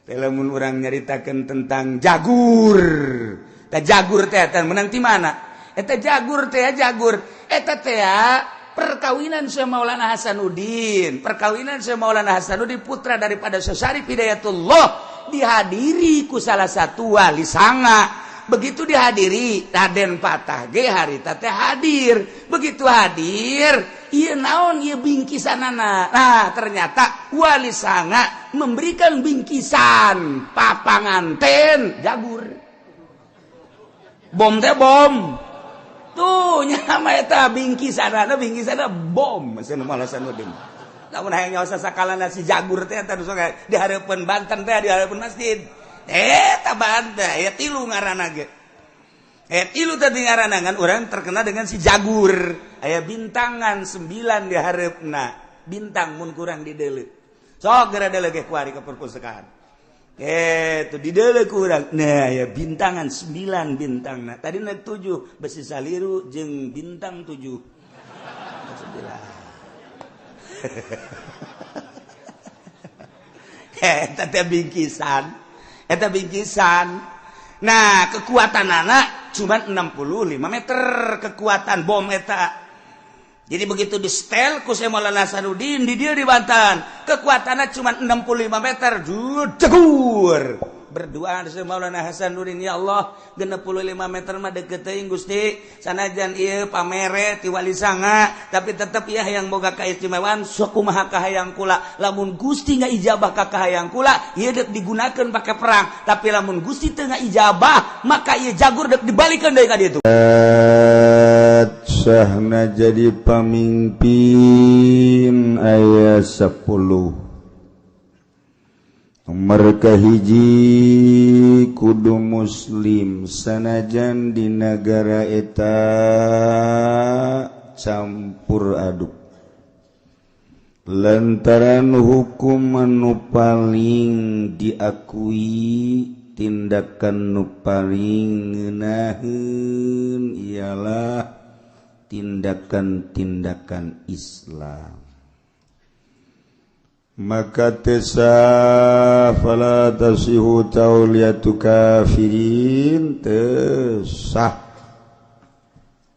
Lamun urang nyaritakeun tentang jagur, tah jagur teh teh menang ti mana? Eta jagur teh, jagur eta teh perkawinan Syekh Maulana Hasanuddin, perkawinan Syekh Maulana Hasanuddin, putra daripada Syekh Syarif Hidayatullah, dihadiri ku salah satu wali sanga. Begitu dihadiri, Raden Patah ge harita teh hadir. Begitu hadir, ieu naon ieu bingkisanana? Nah, ternyata wali sanga memberikan bingkisan papanganten jagur, bom teh, bom tuh nya eta bingkisanana, bingkisanana bom. Cenah Maulana Hasanuddin, lamun hayang nyaho sakalana si jagur teh, eta sok di hareupeun Banten teh, di hareupeun masjid eta Banten aya tilu ngaranna ge. Tilu tadi ngaranna kan urang terkenal dengan si jagur, aya bintangan 9 di hareupna, bintang mun kurang di deuleu. Sok geura deuleu ge kuari ke perpustakaan tuh di deuleu kurang. Nah, ya bintangan 9 bintang. Nah, tadi na 7, besi saliru jeung bintang 7, 9. Eta teh bingkisan, eta bingkisan. Nah, kekuatan anak cuma 65 meter kekuatan bom eta. Jadi begitu di setel ku Syekh Maulana Hasanuddin di dia di Banten, kekuatannya cuma 65 meter, jegur. Berdoa Syekh Maulana Hasanuddin, "Ya Allah, 65 meter mah deket teuing, Gusti. Sanajan ieu pamere ti wali sanga, tapi tetep ya yang boga kaistimewaan, sok kumaha kahayang kula. Lamun Gusti ijabah ka kahayang kula, ieu dek digunakeun pake perang. Tapi lamun Gusti teu ijabah, maka ieu jagur dek dibalikeun deui ka ditu." Sahna jadi pamimpin aya 10. Mereka hiji kudu muslim, sanajan di negara eta campur aduk, lantaran hukum nu paling diakui, tindakan nu paling ngeunaheun ialah tindakan-tindakan Islam. Maka tesa fala tasihu tauliyatu kafirin, tesah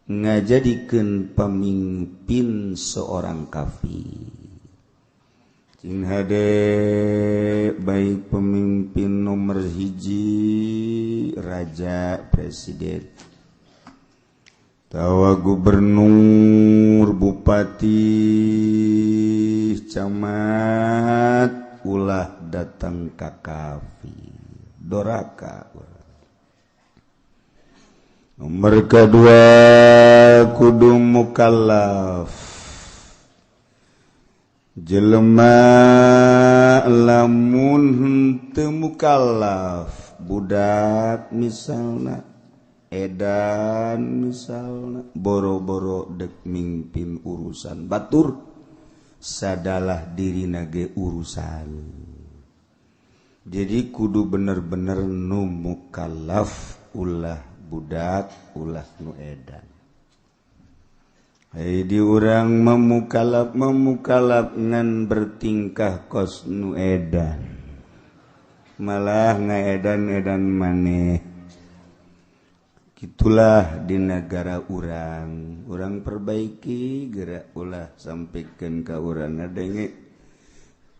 ngajadikeun pemimpin seorang kafir. Cing hade, baik pemimpin nomor hiji, raja, presiden, tawa gubernur, bupati, camat, ulah datang ka kafir, doraka. Nomor kedua kudu mukallaf. Jelema lamun henteu mukallaf, budak misalna, edan misalna, boro-boro dek mimpin urusan batur, sadalah diri nage urusan. Jadi kudu bener-bener nu mukallaf, ulah budak, ulah nu edan. Hei, di urang memukalaf memukalaf ngan bertingkah kos nu edan, malah ngaedan-edan maneh. Itulah di negara urang. Urang perbaiki gerak, ulah sampaikan ke urang ngadenge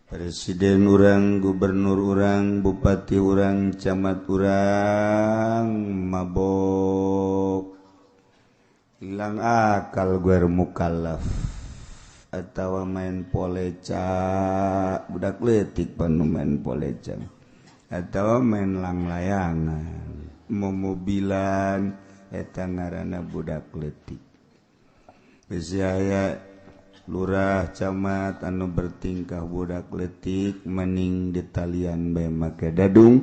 presiden urang, gubernur urang, bupati urang, camat urang mabok, hilang akal, gue mukallaf, atau main poleca, budak letik panu main poleca atau main langlayangan, momobilan, eta ngaranna budak letik. Bisi aya lurah, camat anu bertingkah budak letik, mending ditalian bae make dadung,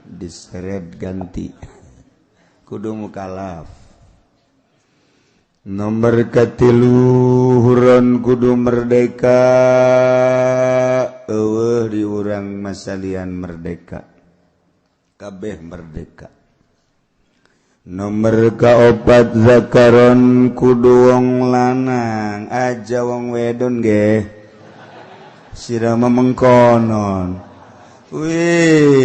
diseret ganti. Kudu mukalaf. Nomor katilu, hurron, kudu merdeka. Eueuh di urang masalian merdeka, kabeh merdeka. Nomor kaopat, zakaron, kudu wong lanang aja, wong wedon ge sira memengkonon. Wih.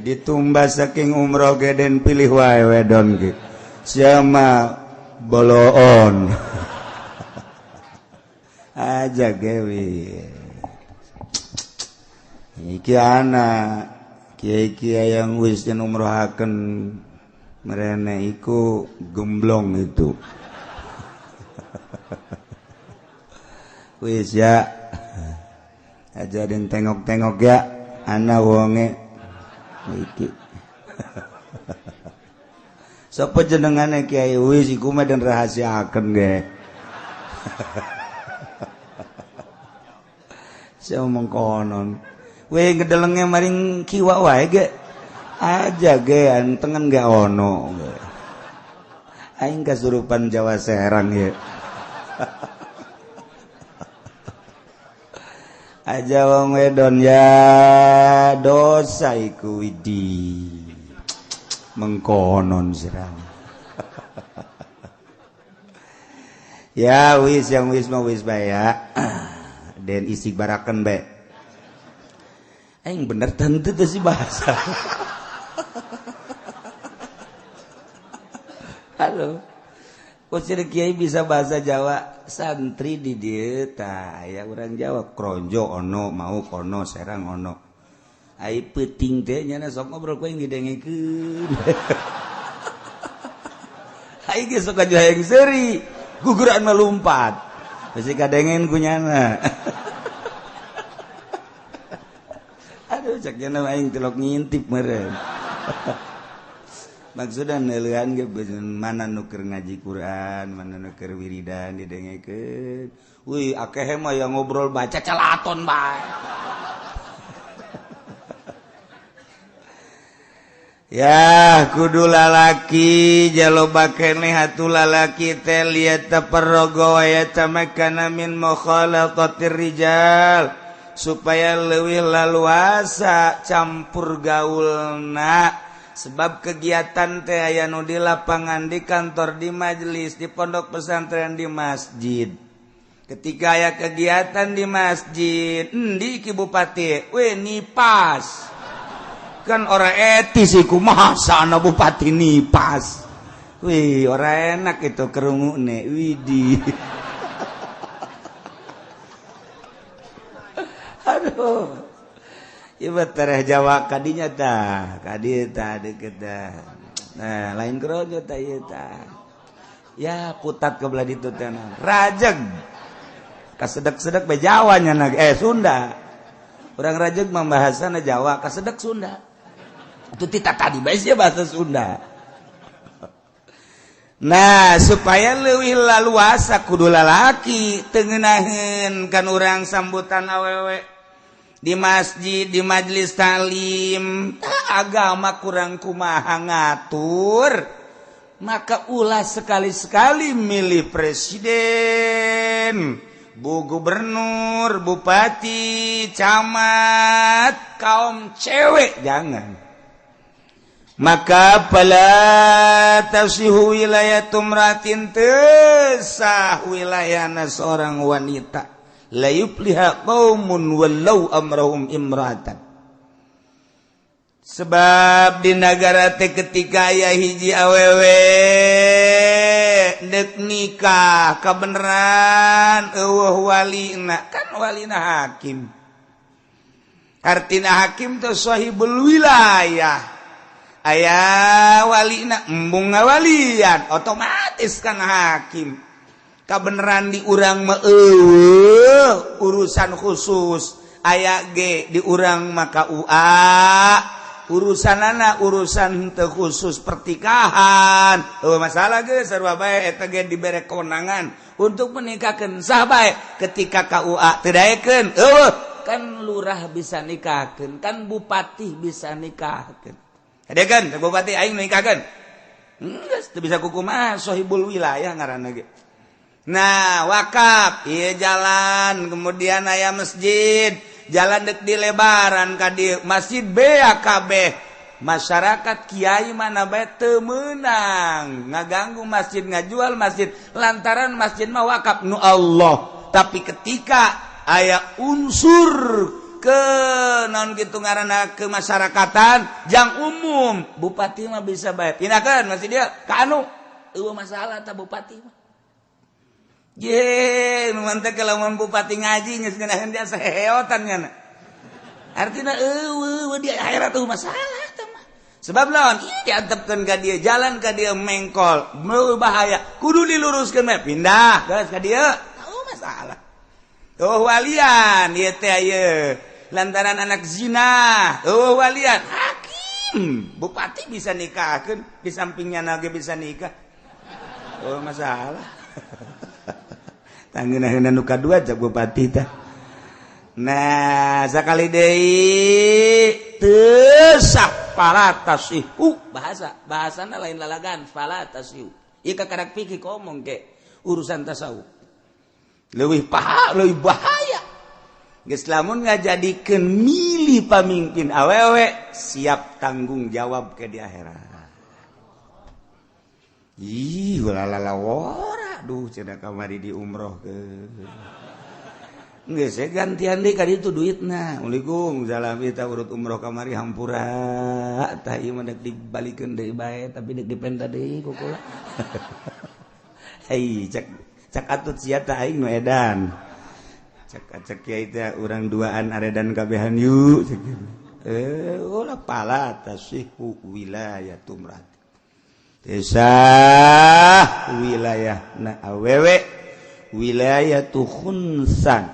Ditumbas saking umroh ge den pilih wae wedon ge. Siapa boloon. Aja gewi. Iki anak kiai-kiai yang wis den umrohaken merene iku gemblong itu. Wis ya. Aja den tengok-tengok ya ana wonge iki. Sapa jenengane kiai wis iku mah den rahasiaken ge. Saya omong konon. Weh ngedelenge maring kiwa wae ge. Aja ge antengen ge ono ge. Aing kasurupan Jawa Serang ya. Aja wong wedon ya dosa iku widi. Mengkonon serang. Ya wis yang wis mau wis bae ya. Den isi baraken bae. Aing bener tentu tuh sih bahasa. Halo. Kok kiai bisa bahasa Jawa santri di dieu tah aya urang Jawa Kronjo ono mau kono Serang ono. Ai peuting teh nya sok ngobrol ku aing didengekeun. Ai ge sok aju hayang seuri, guguran melumpat. Bisi kadengen ku nyana. Aduh cek nya aing tilok ngintip meureun. Maksudna neuleuhan ge mana nu keur ngaji Quran, mana nu keur wiridan didengekeun. Wih, akeh mah yang ngobrol baca calaton bae. Ya, kudu lalaki jaloba keneh atuh lalaki teh liyatafarraga wa yatamakkana min mukhalatatir rijal supaya leuwih laluasa campur gaulna. Sebab kegiatan teh aya nu di lapangan, di kantor, di majelis, di pondok pesantren, di masjid. Ketika aya kegiatan di masjid, endi ki bupati? We nipas. Kan ora etis iku masa ana bupati nipas. Wih, ora enak itu kerungune. Widih. Aduh. Ieu tereh Jawa kadinya tah, kadi tah deket tah. Nah, lain kerojo tah ieu tah. Ya, putat ke belah ditu teh. Rajeg. Kasedek-sedek be Jawa nya Sunda. Urang Rajeg mah bahasana Jawa, kasedek Sunda. Itu tita tadi bae sia bahasa Sunda. Nah, supaya leuwih laluasa kudu lalaki teu ngeunaheun kan urang sambutan awewe. Di masjid, di majelis taklim, agama kurang kumaha ngatur, maka ulah sekali-sekali milih presiden, bu gubernur, bupati, camat, kaum cewek jangan. Maka fala tasihu wilayatum ratin tesah wilayahna seorang wanita. La yufliha qaumun wallau amrahum imra'atan. Sebab di nagara teh ketika aya hiji awewe deuk nikah kabeneran eueuh walina, kan walina hakim. Artina hakim teh sahibul wilayah. Aya walina embung ngawalian otomatis kan hakim. Kabeneran di urang mah eueuh urusan khusus aya ge di urang maka UA urusanana urusan teu khusus pertikahan eueuh masalah ge sarua bae eta ge dibere kewenangan untuk menikahkeun sah bae ketika KUA teu daekeun eueuh kan lurah bisa nikahkeun kan bupati bisa nikahkeun hadekeun bupati aing nikahkeun geus teu bisa kukumaha sahibul wilayah ngaranna ge. Nah wakaf iya jalan kemudian aya masjid jalan dek dilebaran ka dieu masjid BAKB masyarakat kiai mana bae teu meunang ngaganggu masjid ngajual masjid lantaran masjid mah wakaf nu Allah. Tapi ketika aya unsur Ke naon gitu ngaranna, kemasyarakatan jang umum, bupati mah bisa bae pindahkeun masih dia ka anu, euweuh masalah ta bupati mah. Ye, nu mantep lamun bupati ngaji geus ngeunaheun dia saheotan nyana. Artinya euweuh di akhirat tuh masalah teh mah. Sebab lawan ieu diantepkeun ka dia, jalan ka dia mengkol, bahaya, kudu diluruskeun mah pindah geus ka dia. Euweuh masalah. Oh, walian ieu teh ieu lantaran anak zina, oh walian hakim, bupati bisa nikahkeun, di sampingnya nage bisa nikah. Oh, masalah. Tanggeuna nu kadua cak bupati tah. Nah, sakali deui teu sah, fala tasihu, bahasa bahasana lain lalagan, fala tasihu. Ieu kakarak fikih ngomong ke urusan tasawuf. Leuwih paha, leuwih bahaya. Geus lamun ngajadikeun milih pamimpin awewe, siap tanggung jawab ke di akhirat. Ih, ulalala wora, duh cenah kamari di umroh ke. Geus gantian deui ka ditu duitna. Assalamualaikum, salam, kita urut umroh kamari, hampura. Tah ieu mah dek dibalikeun deui bae, tapi dek dipenta deui ku kula. Hei, cek cek atut sia tah, aing nu edan. Cek cek kiai teh urang duaan aredan kabehan yuk cek. Eh, ulah, fala tasihu wilayatu imra'at. Teu sah wilayah na awewe, wilayatu khunsan,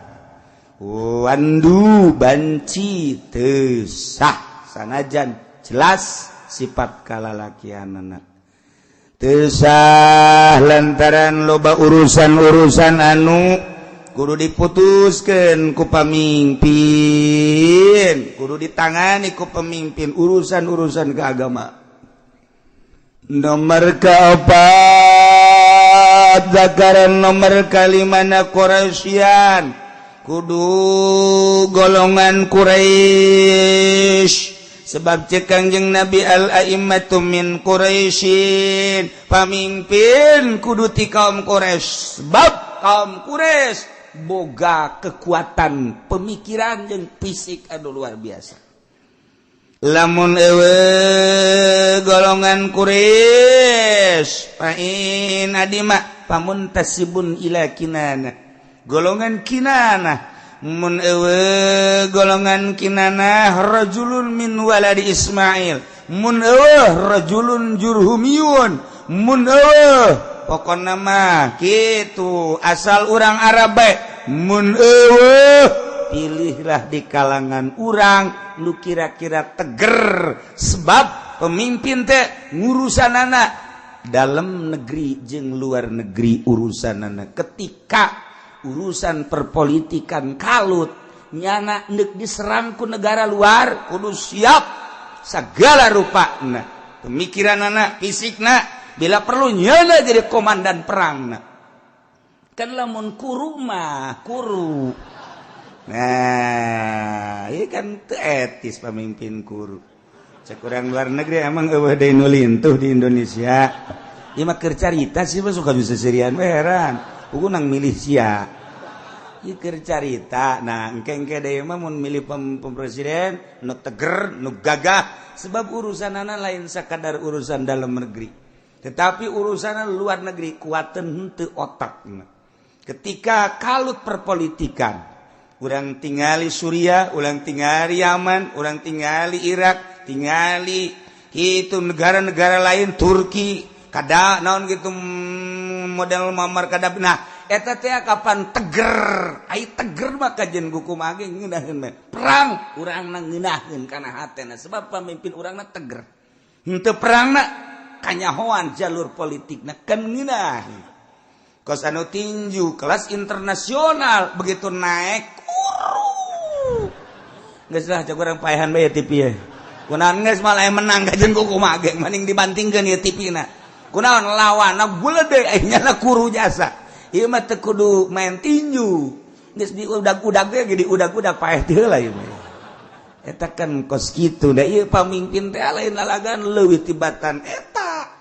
wandu banci teu sah, sanajan jelas sifat kalalakianana teu sah, lantaran loba urusan-urusan anu kudu diputuskan ku pamimpin, kudu ditangani ku pemimpin, urusan-urusan keagama. Nomor keempat, zakaran nomor kalimana Quraisyan, kudu golongan Quraisy, sebab cek Kangjeng Nabi, al a'immatu min Quraisyin, pamimpin kudu ti kaum Quraisy, sebab kaum Quraisy boga kekuatan pemikiran jeung fisik anu luar biasa. Lamun euweuh golongan Quraisy, fa'in adima famuntasibun ila Kinana, golongan Kinana. Mun euweuh golongan Kinana, rajulun min waladi Ismail. Mun euweuh, rajulun jurhumiyun. Mun euweuh, pokona mah kitu, asal urang Arab bae. Mun euweuh, pilihlah di kalangan urang nu kira-kira teger, sebab pemimpin teh ngurusan anak dalam negeri jeung luar negeri urusan anak. Ketika urusan perpolitikan kalut, nyana nek diserang ku negara luar, kudu siap segala rupa nah pemikiran anak, fisik nah, bila perlu nyana jadi komandan perang. Nah kan lamun kuru mah kuru. Nah, ini kan teu etis pemimpin kuru. Cek urang luar negeri, emang euweuh deui nu lintuh di Indonesia? Ieu mah keur carita sih mah, suka bisa serian we, heran. Puguh nang milih sia. Ieu keur carita. Nah, engke-engke deui mah mun milih pem presiden nu teger, nu gagah, sebab urusanana lain sakadar urusan dalam negeri, tetapi urusan luar negeri, kuaten henteu otak. Ketika kalut perpolitikan, urang tingali Suriah, urang tingali Yaman, urang tingali Irak, tingali itu negara-negara lain, Turki, kada naon gitu model Muammar Gaddafi. Nah, eta teh kapan teger? Ai teger mah kajen kumaha ge ngeunaheun perang, urangna ngeunaheun kana hatena, sebab pamimpin urangna teger. Henteu perangna kanyahoan jalur politikna, kan ngeunaheun. Kos anu tinju kelas internasional begitu naik kuru. Geus lah, cek urang paehan bae TV ye. Kunaon geus malah menang kajen kumaha ge mending dibantingkeun ieu TV na. Kunaon lawanna bulede, nya kuru jasa. Ieu mah teu kudu main tinju. Geus diudag-udag ge, diudag-udag paeh teu heula ieu mah. Eta kan kos kitu da ieu pamimpin teh lain lalagan leuwih tibatan eta.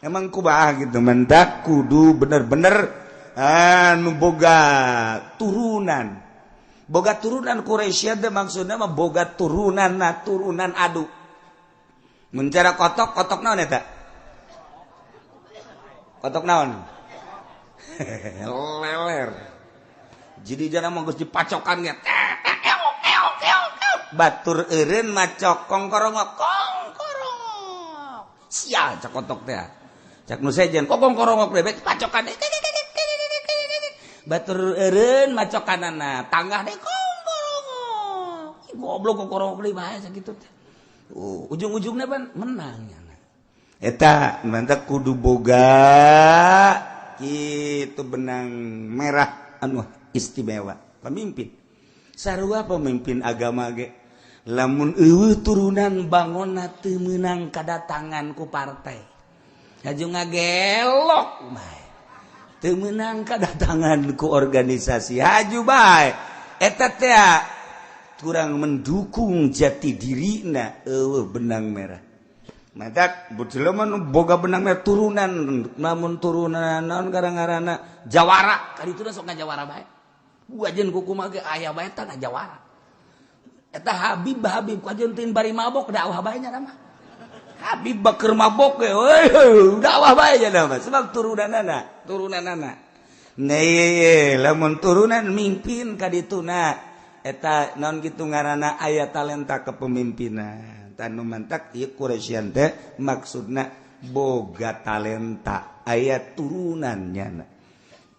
Emang kumaha gitu mendak kudu bener-bener anu boga turunan. Boga turunan Quraisy teh maksudna mah boga turunan na turunan adu. Mun cara kotok, kotok naon eta? Kotok naon? Leler. Jadi jangan mau geus dipacokan ge. Batur eureun macok kongkorongok kongkorongok. Sial cak kotok teh. Cak nu sejen kok kongkorongok bebek pacokan. Batur eureun macokanana tanggah deui kongkorongok. Goblok kongkorongok deui bae sakitu teh. Ujung-ujungnya pan menang nya. Eta mantap kudu boga kitu benang merah anu istimewa pemimpin. Sarua pemimpin agama ge lamun eueuh turunan bangonna teu meunang kadatangan ku partai. Haju ngagelok bae. Teu meunang kadatangan ku organisasi haju bae. Eta teh kurang mendukung jati dirina eueuh benang merah. Matak jelema nu boga benang merah turunan namun turunan naon gara-garana jawara kaditu sok ngajawara bae. Wajen kuku mah ge aya bae tah ngajawara. Eta Habib Habib kajeun teuing bari mabok dakwah bae nya mah. Habib bakeur mabok ge euy dakwah bae nya mah sebab turunanana, turunanana. Nah, lamun turunan mimpin kadituna eta naon kitu ngaranna aya talenta kepemimpinan. Tanu mantak ieu Quraisyan teh maksudna boga talenta aya turunannya.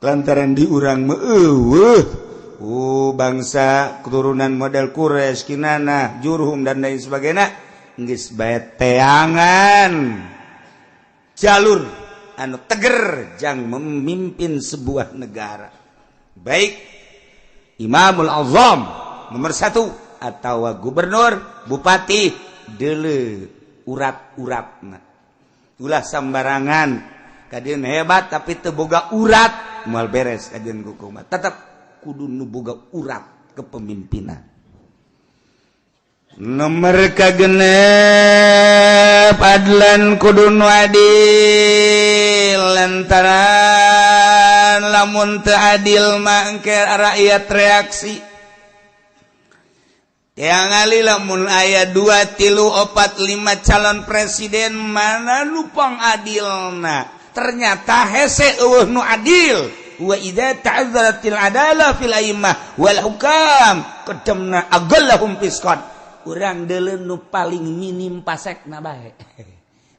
Lantaran di urang mah eueuh bangsa keturunan model Quraisy, Kinana, Jurhum dan lain sebagainya geus bae teangan jalur anu teger jang memimpin sebuah negara. Baik Imamul Azam nomor 1 atau gubernur, bupati deuleu urat-uratna. Ulah sambarangan kadieun hebat tapi teu boga urat moal beres kajeun kumaha. Tetep kudu nu boga urat kepemimpinan. Nomor kagenep adlan kudu nu adil lantaran lamun teu adil mah engke rakyat reaksi. Yang ngali lamun aya 2, 3, 4, 5 calon presiden mana nu pang adilna. Ternyata hese eueuh nu adil. Wa idza ta'azzaratil adalah fil a'immah wal hukam qadamna agallahum fisqan. Urang deuleu nu paling minim pasekna bae.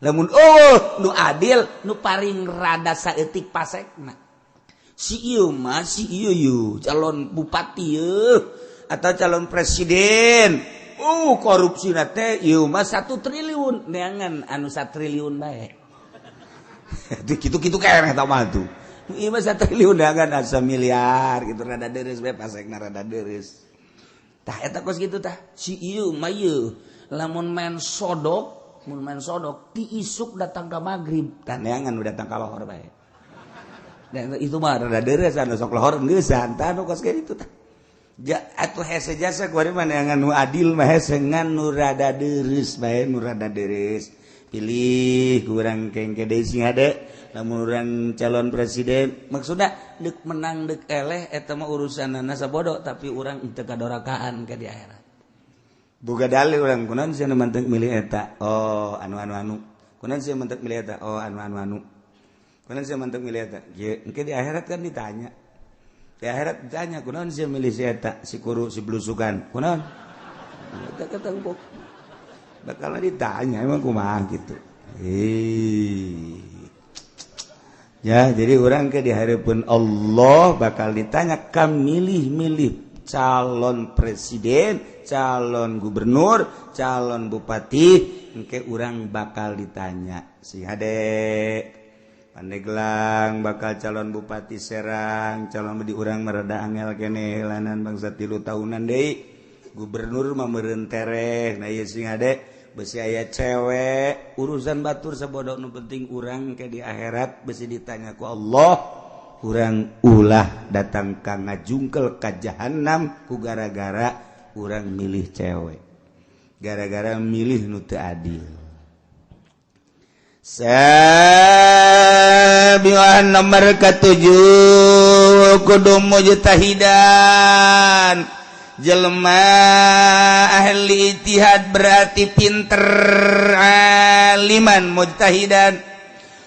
Lamun eueuh nu adil nu paling rada saeutik pasekna. Si ieu mah si ieu yeuh calon bupati yeuh atau calon presiden. Korupsi teh ieu mah 1 triliun neangan anu 1 triliun bae. Kitu-kitu keneh eta mah tuh. Ieu mah 1 triliun neangan asa miliar gitu rada deureuh bae pasekna rada deureuh. Tah eta kos kitu tah. Si ieu mah ieu lamun main sodok, mun main sodok ti isuk datang ka magrib, tah neangan nu datang ka lohor bae. Dan itu mah rada deureuh anu sok lohor geusan tah nu kos kitu tah. Ja atuh hese jasa kuari mah neangan nu adil mah hese ngan nu rada deureuh bae, nu rada deureuh. Pilih kurang kengke deui sing hade lamun urang calon presiden maksudna deuk menang deuk eleh eta mah urusanana sabodo tapi urang teu kadorakaan ka di akhirat. Boga dalil urang kunaon sia nu mantep milih eta? Oh anu anu anu. Kunaon sia mantep milih eta? Oh anu anu anu. Kunaon sia mantep milih eta? Ye engke di akhirat kan ditanya. Di akhirat ditanya kunaon sia milih si eta, si kuru, si blusukan. Kunaon? Eta ketempok. Bakal ditanya emang kumaha gitu. Ya, jadi orang ke dihadapan Allah bakal ditanya kam milih-milih calon presiden, calon gubernur, calon bupati, engke urang bakal ditanya. Si hade Pandeglang bakal calon bupati Serang, calon di urang mereda angel kene lanan bangsa 3 tahunan deui. Gubernur mah meureun tereh, nah ieu sing hade besi aya cewek urusan batur sabodo nu penting urang ke di akhirat besi ditanya ku Allah urang ulah datang ka ngajungkel ka jahanam ku gara-gara urang milih cewek, gara-gara milih nu teu adil. Sabian nomor ke-7 kudu mujtahidan. Jelema ahli ijtihad berarti pinter, aliman mujtahidan,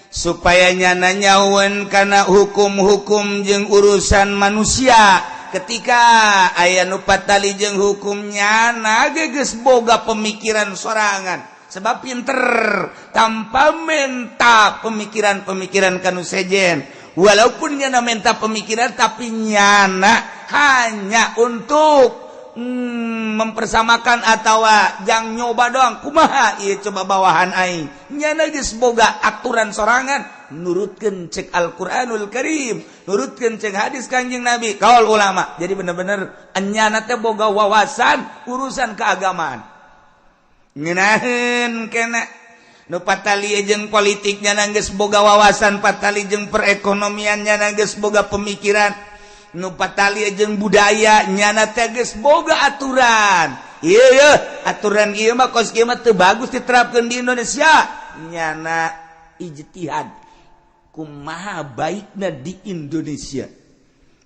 supaya nyana nyahoeun kana hukum-hukum jeung urusan manusia. Ketika aya nu patali jeung hukum, nyana geus boga pemikiran sorangan sebab pinter, tanpa menta pemikiran-pemikiran kanu sejen. Walaupun nyana menta pemikiran, tapi nyana hanya untuk mempersamakan atau jang nyoba doang, kumaha ieu coba bawahan aing. Nyana geus boga aturan sorangan, nurutkeun cek Al-Qur'anul Karim, nurutkeun cek hadis Kanjeng Nabi, kaul ulama. Jadi bener-bener nyana teh boga wawasan urusan keagamaan. Ngeunaheun kena nu patali jeung politiknya geus boga wawasan, patali jeung perekonomiannya geus boga pemikiran, nu patali jeung budaya nyana teh geus boga aturan. Iya iya, aturan ieu mah kos kieu mah teu bagus diterapkeun di Indonesia. Nyana ijtihad kumaha baikna di Indonesia,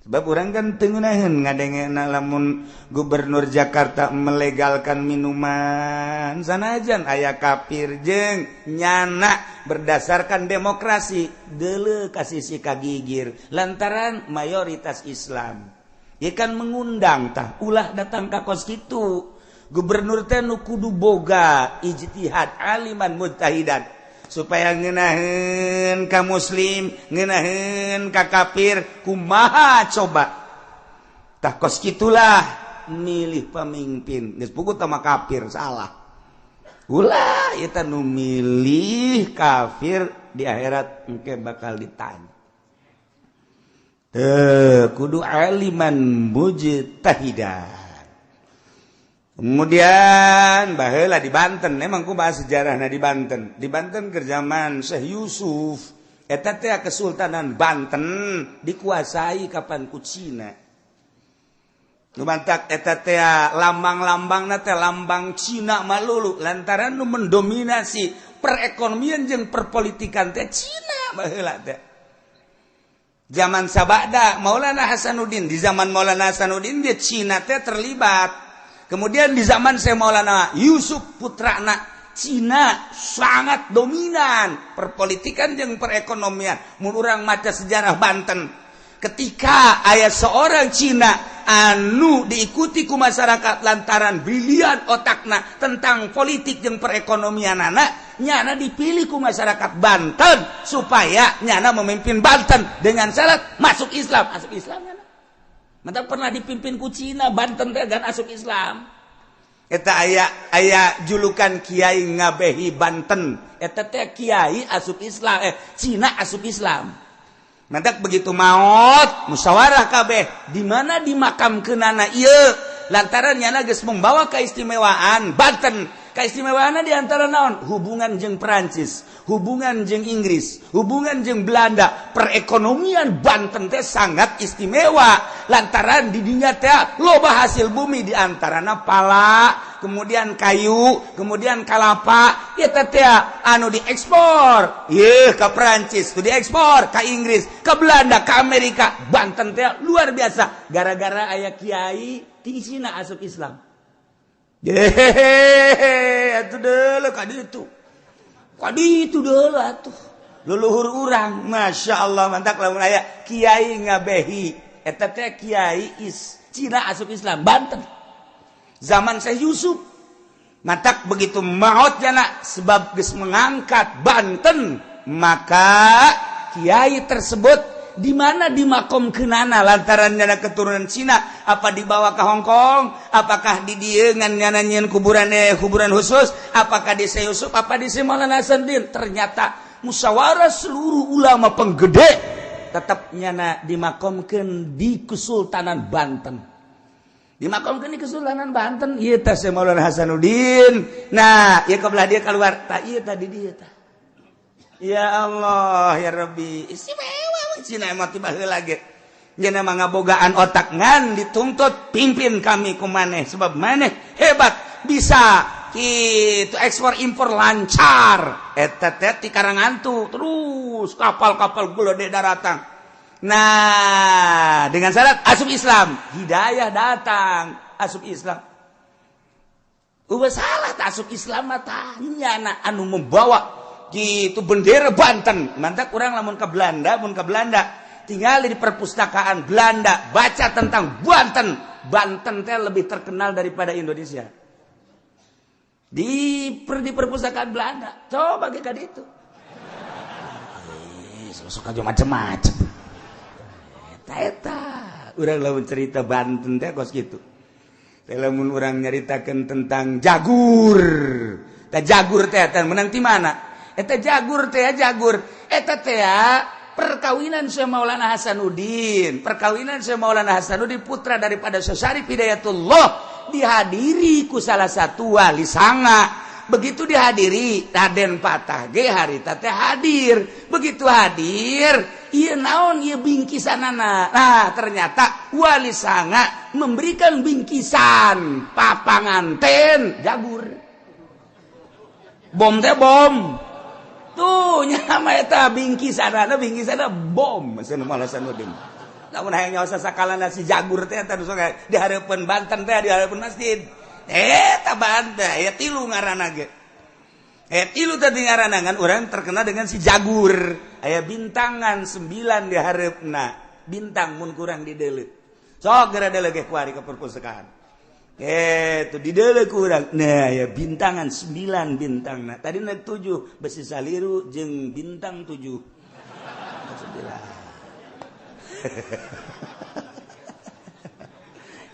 sebab urang kan teu ngeunaheun ngadengena lamun gubernur Jakarta melegalkan minuman sanajan aya kafir, jeung nyana berdasarkan demokrasi deuleu ka sisi kagigir lantaran mayoritas Islam. Ieu kan mengundang tah ulah datang ka kos kitu. Gubernur teh nu kudu boga ijtihad, aliman mujtahidan, supaya ngeunaheun ka muslim, ngeunaheun ka kafir, kumaha coba. Tah, kos kitulah milih pemimpin. Geus puguh tah mah kafir salah. Ulah eta nu milih kafir, di akhirat engke bakal ditanya. Teu kudu aliman mujtahidan. Kemudian baheula di Banten, emang ku bahas sejarahna di Banten. Di Banten ke zaman Syekh Yusuf, eta teh Kesultanan Banten dikuasai kapan ku Cina. Nu mantak eta teh lambang-lambangna teh lambang Cina malulu, lantaran nu mendominasi perekonomian jeung perpolitikan teh Cina baheula teh. Zaman sabada Maulana Hasanuddin, di zaman Maulana Hasanuddin dia Cina teh terlibat. Kemudian di zaman Syekh Maulana Yusuf putrana, Cina sangat dominan perpolitikan jeung perekonomian. Mun urang maca sejarah Banten, ketika aya seorang Cina anu diikuti ku masyarakat lantaran brilian otakna tentang politik jeung perekonomian, anak nyana dipilih ku masyarakat Banten supaya nyana memimpin Banten dengan syarat masuk Islam. Masuk Islam nyana. Mantap, pernah dipimpin ku Cina Banten teh gan asup Islam. Eta aya aya julukan Kiai Ngabehi Banten. Eta teh kiai asup Islam, eh, Cina asup Islam. Mantak begitu maut, musyawarah kabeh di mana dimakamkeunana ieu, lantaran nyana geus membawa keistimewaan Banten. Keistimewaan di antara naon? Hubungan jeung Perancis, hubungan jeung Inggris, hubungan jeung Belanda. Perekonomian Banten teh sangat istimewa lantaran di dinya teh loba hasil bumi, di antarana pala, kemudian kayu, kemudian kalapa. Eta teh anu diekspor ye ke Perancis, tuh diekspor ke Inggris, ke Belanda, ke Amerika. Banten teh luar biasa gara-gara aya kiai ti Cina asup Islam. Hehehe, atuh deuleu ka ditu. Ka ditu deuleu atuh. Leluhur urang, Masya Allah, mantap lamun aya kiai Ngabehi. Eta teh kiai is Cina asup Islam Banten. Zaman Syekh Yusuf. Matak begitu maut jana sebab geus mengangkat Banten, maka kiai tersebut di mana dimakomkeunana, lantaran nyana keturunan Cina, apa dibawa ke Hong Kong, apakah di dieu ngan nyana nyieun kuburan, kuburan khusus, apakah di Syekh Yusuf, apa di Syekh Maulana Hasanuddin? Ternyata musyawarah seluruh ulama penggede, tetap nyana dimakomkeun di Kesultanan Banten, dimakomkeun di Kesultanan Banten. Ieu teh Syekh Maulana Hasanuddin. Nah, ieu kebelah dia keluar tak, ieu tadi dia tah. Ya Allah ya Rabbi, istimewa Cina emang. Tiba heula ge nya mah ngabogaan otak, ngan dituntut pimpin kami ku maneh sebab maneh hebat, bisa gitu ekspor impor lancar. Eta teh ti Karangantu terus kapal-kapal gede daratan. Nah, dengan syarat asup Islam, hidayah datang. Asup Islam. Udah salah tak asup Islam mah tanya anak anu membawa gitu bendera Banten. Mantap kurang lamun ke Belanda, mun ke Belanda tinggal di perpustakaan Belanda baca tentang Banten. Banten teh lebih terkenal daripada Indonesia. Di perpustakaan Belanda. Coba ke itu. Sok aja macem-macem. Eta eta. Urang lamun cerita Banten teh kos kitu. Teh lamun urang nyaritakeun tentang Jagur. Tah Jagur teh teh menang ti mana? Eta Jagur teh Jagur. Eta teh perkawinan Syekh Maulana Hasanuddin. Perkawinan Syekh Maulana Hasanuddin, putra daripada Syekh Syarif Hidayatullah, dihadiri ku salah satu wali sanga. Begitu dihadiri, Raden Patah ge harita teh hadir. Begitu hadir, ieu naon ieu bingkisanana? Nah, ternyata wali sanga memberikan bingkisan papanganten Jagur. Bom teh bom. Tuh nyama eta bingkisanana, bingkisanana bom cenah Maulana Hasanuddin. Lamun hayang nyaho sakalana si Jagur teh eta nu sok di hareupeun Banten teh, di hareupeun masjid. Eta Banten ya tilu ngaranna ge. Tilu tadi ngaranna, ngan urang terkenal dengan si Jagur. Aya bintangan 9 di hareupna. Bintang mun kurang di deuleu. Sok geura deuleu ge kuari ke perpustakaan. Tuh di deuleu kurang. Nah, ya bintangan 9 bintang. Nah, tadi na 7 besi saliru jeung bintang 7. 9.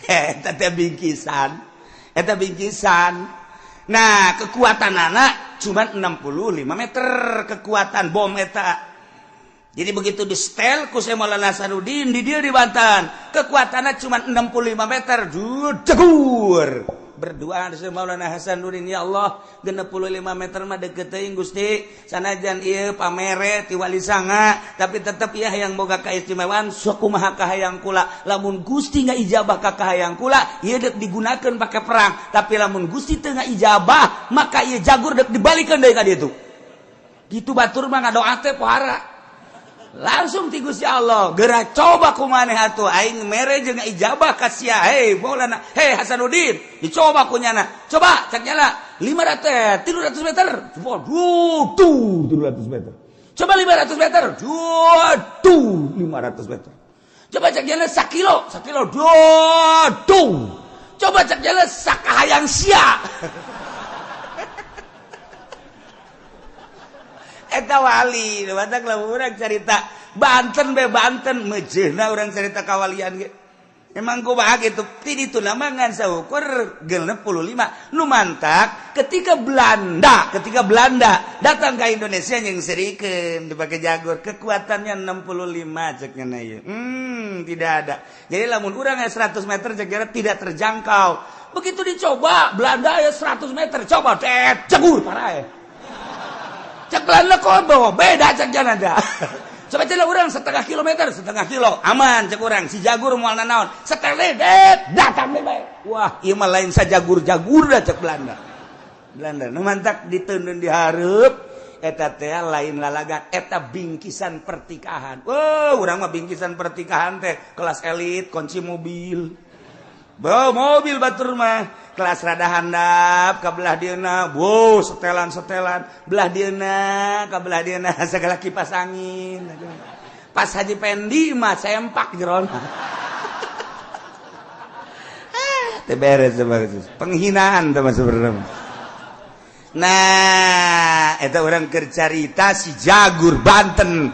Eta teh bingkisan. Eta bingkisan. Nah, kekuatan anak cuma 65 meter kekuatan bom eta. Jadi begitu di setel ku Syekh Maulana Hasanuddin di dia di Banten, kekuatannya cuma 65 meter. Jegur. Berdoa Syekh Maulana Hasanuddin, ya Allah, 65 meter mah deket teuing Gusti. Sanajan ieu pamere ti wali sanga, tapi tetep ya yang boga kaistimewaan sakumaha kahayang kula. Lamun Gusti ngaijabah ka kahayang kula, ieu deuk digunakeun pake perang. Tapi lamun Gusti teu ngaijabah, maka ieu Jagur deuk dibalikeun deui ka ditu. Gitu batur mah ngadoa teh pohara. Langsung ti Gusti Allah, geura coba ku maneh atuh, aing mere jeung ijabah ka sia. Hei Maulana, hei Hasanuddin, dicoba ku nyana. Coba cak nyana 500 300 meter. Coba tuh 300 meter. Coba 500 meter. Tuh 500 meter. Coba cak nyana sakilo, sakilo tuh. Coba cak nyana sakahayang sia. Eta wali, batak lamun urang carita Banten be Banten mejeuna urang carita kawalian ge. Emang kumaha kitu? Ti ditu mah ngan saukur 65. Nu mantak ketika Belanda datang ke Indonesia yang serikeun dipake Jagur, kekuatannya 65 cek nya ieu. Tidak ada. Jadi lamun urang aya 100 meter cek nya tidak terjangkau. Begitu dicoba Belanda aya 100 meter, coba Jagur parah. Cek Belanda kok bawa beda cek jalan dah. Coba cek orang setengah kilometer, setengah kilo aman cek orang si Jagur moal nanaon. Sekali datang deh bae. Wah, ieu mah lain sajagur-jagur dah cek Belanda. Belanda nu mantak diteundeun di hareup eta teh lain lalagan, eta bingkisan pertikahan. Wah, urang mah bingkisan pertikahan teh kelas elit, kunci mobil. Bawa mobil batur mah kelas rada handap ka belah dieuna, wow setelan-setelan belah dieuna ka belah dieuna segala kipas angin. Pas Haji Pendi mah sempak jerona. Teh beres penghinaan teh sebenarnya. Nah, eta urang keur carita si Jagur Banten.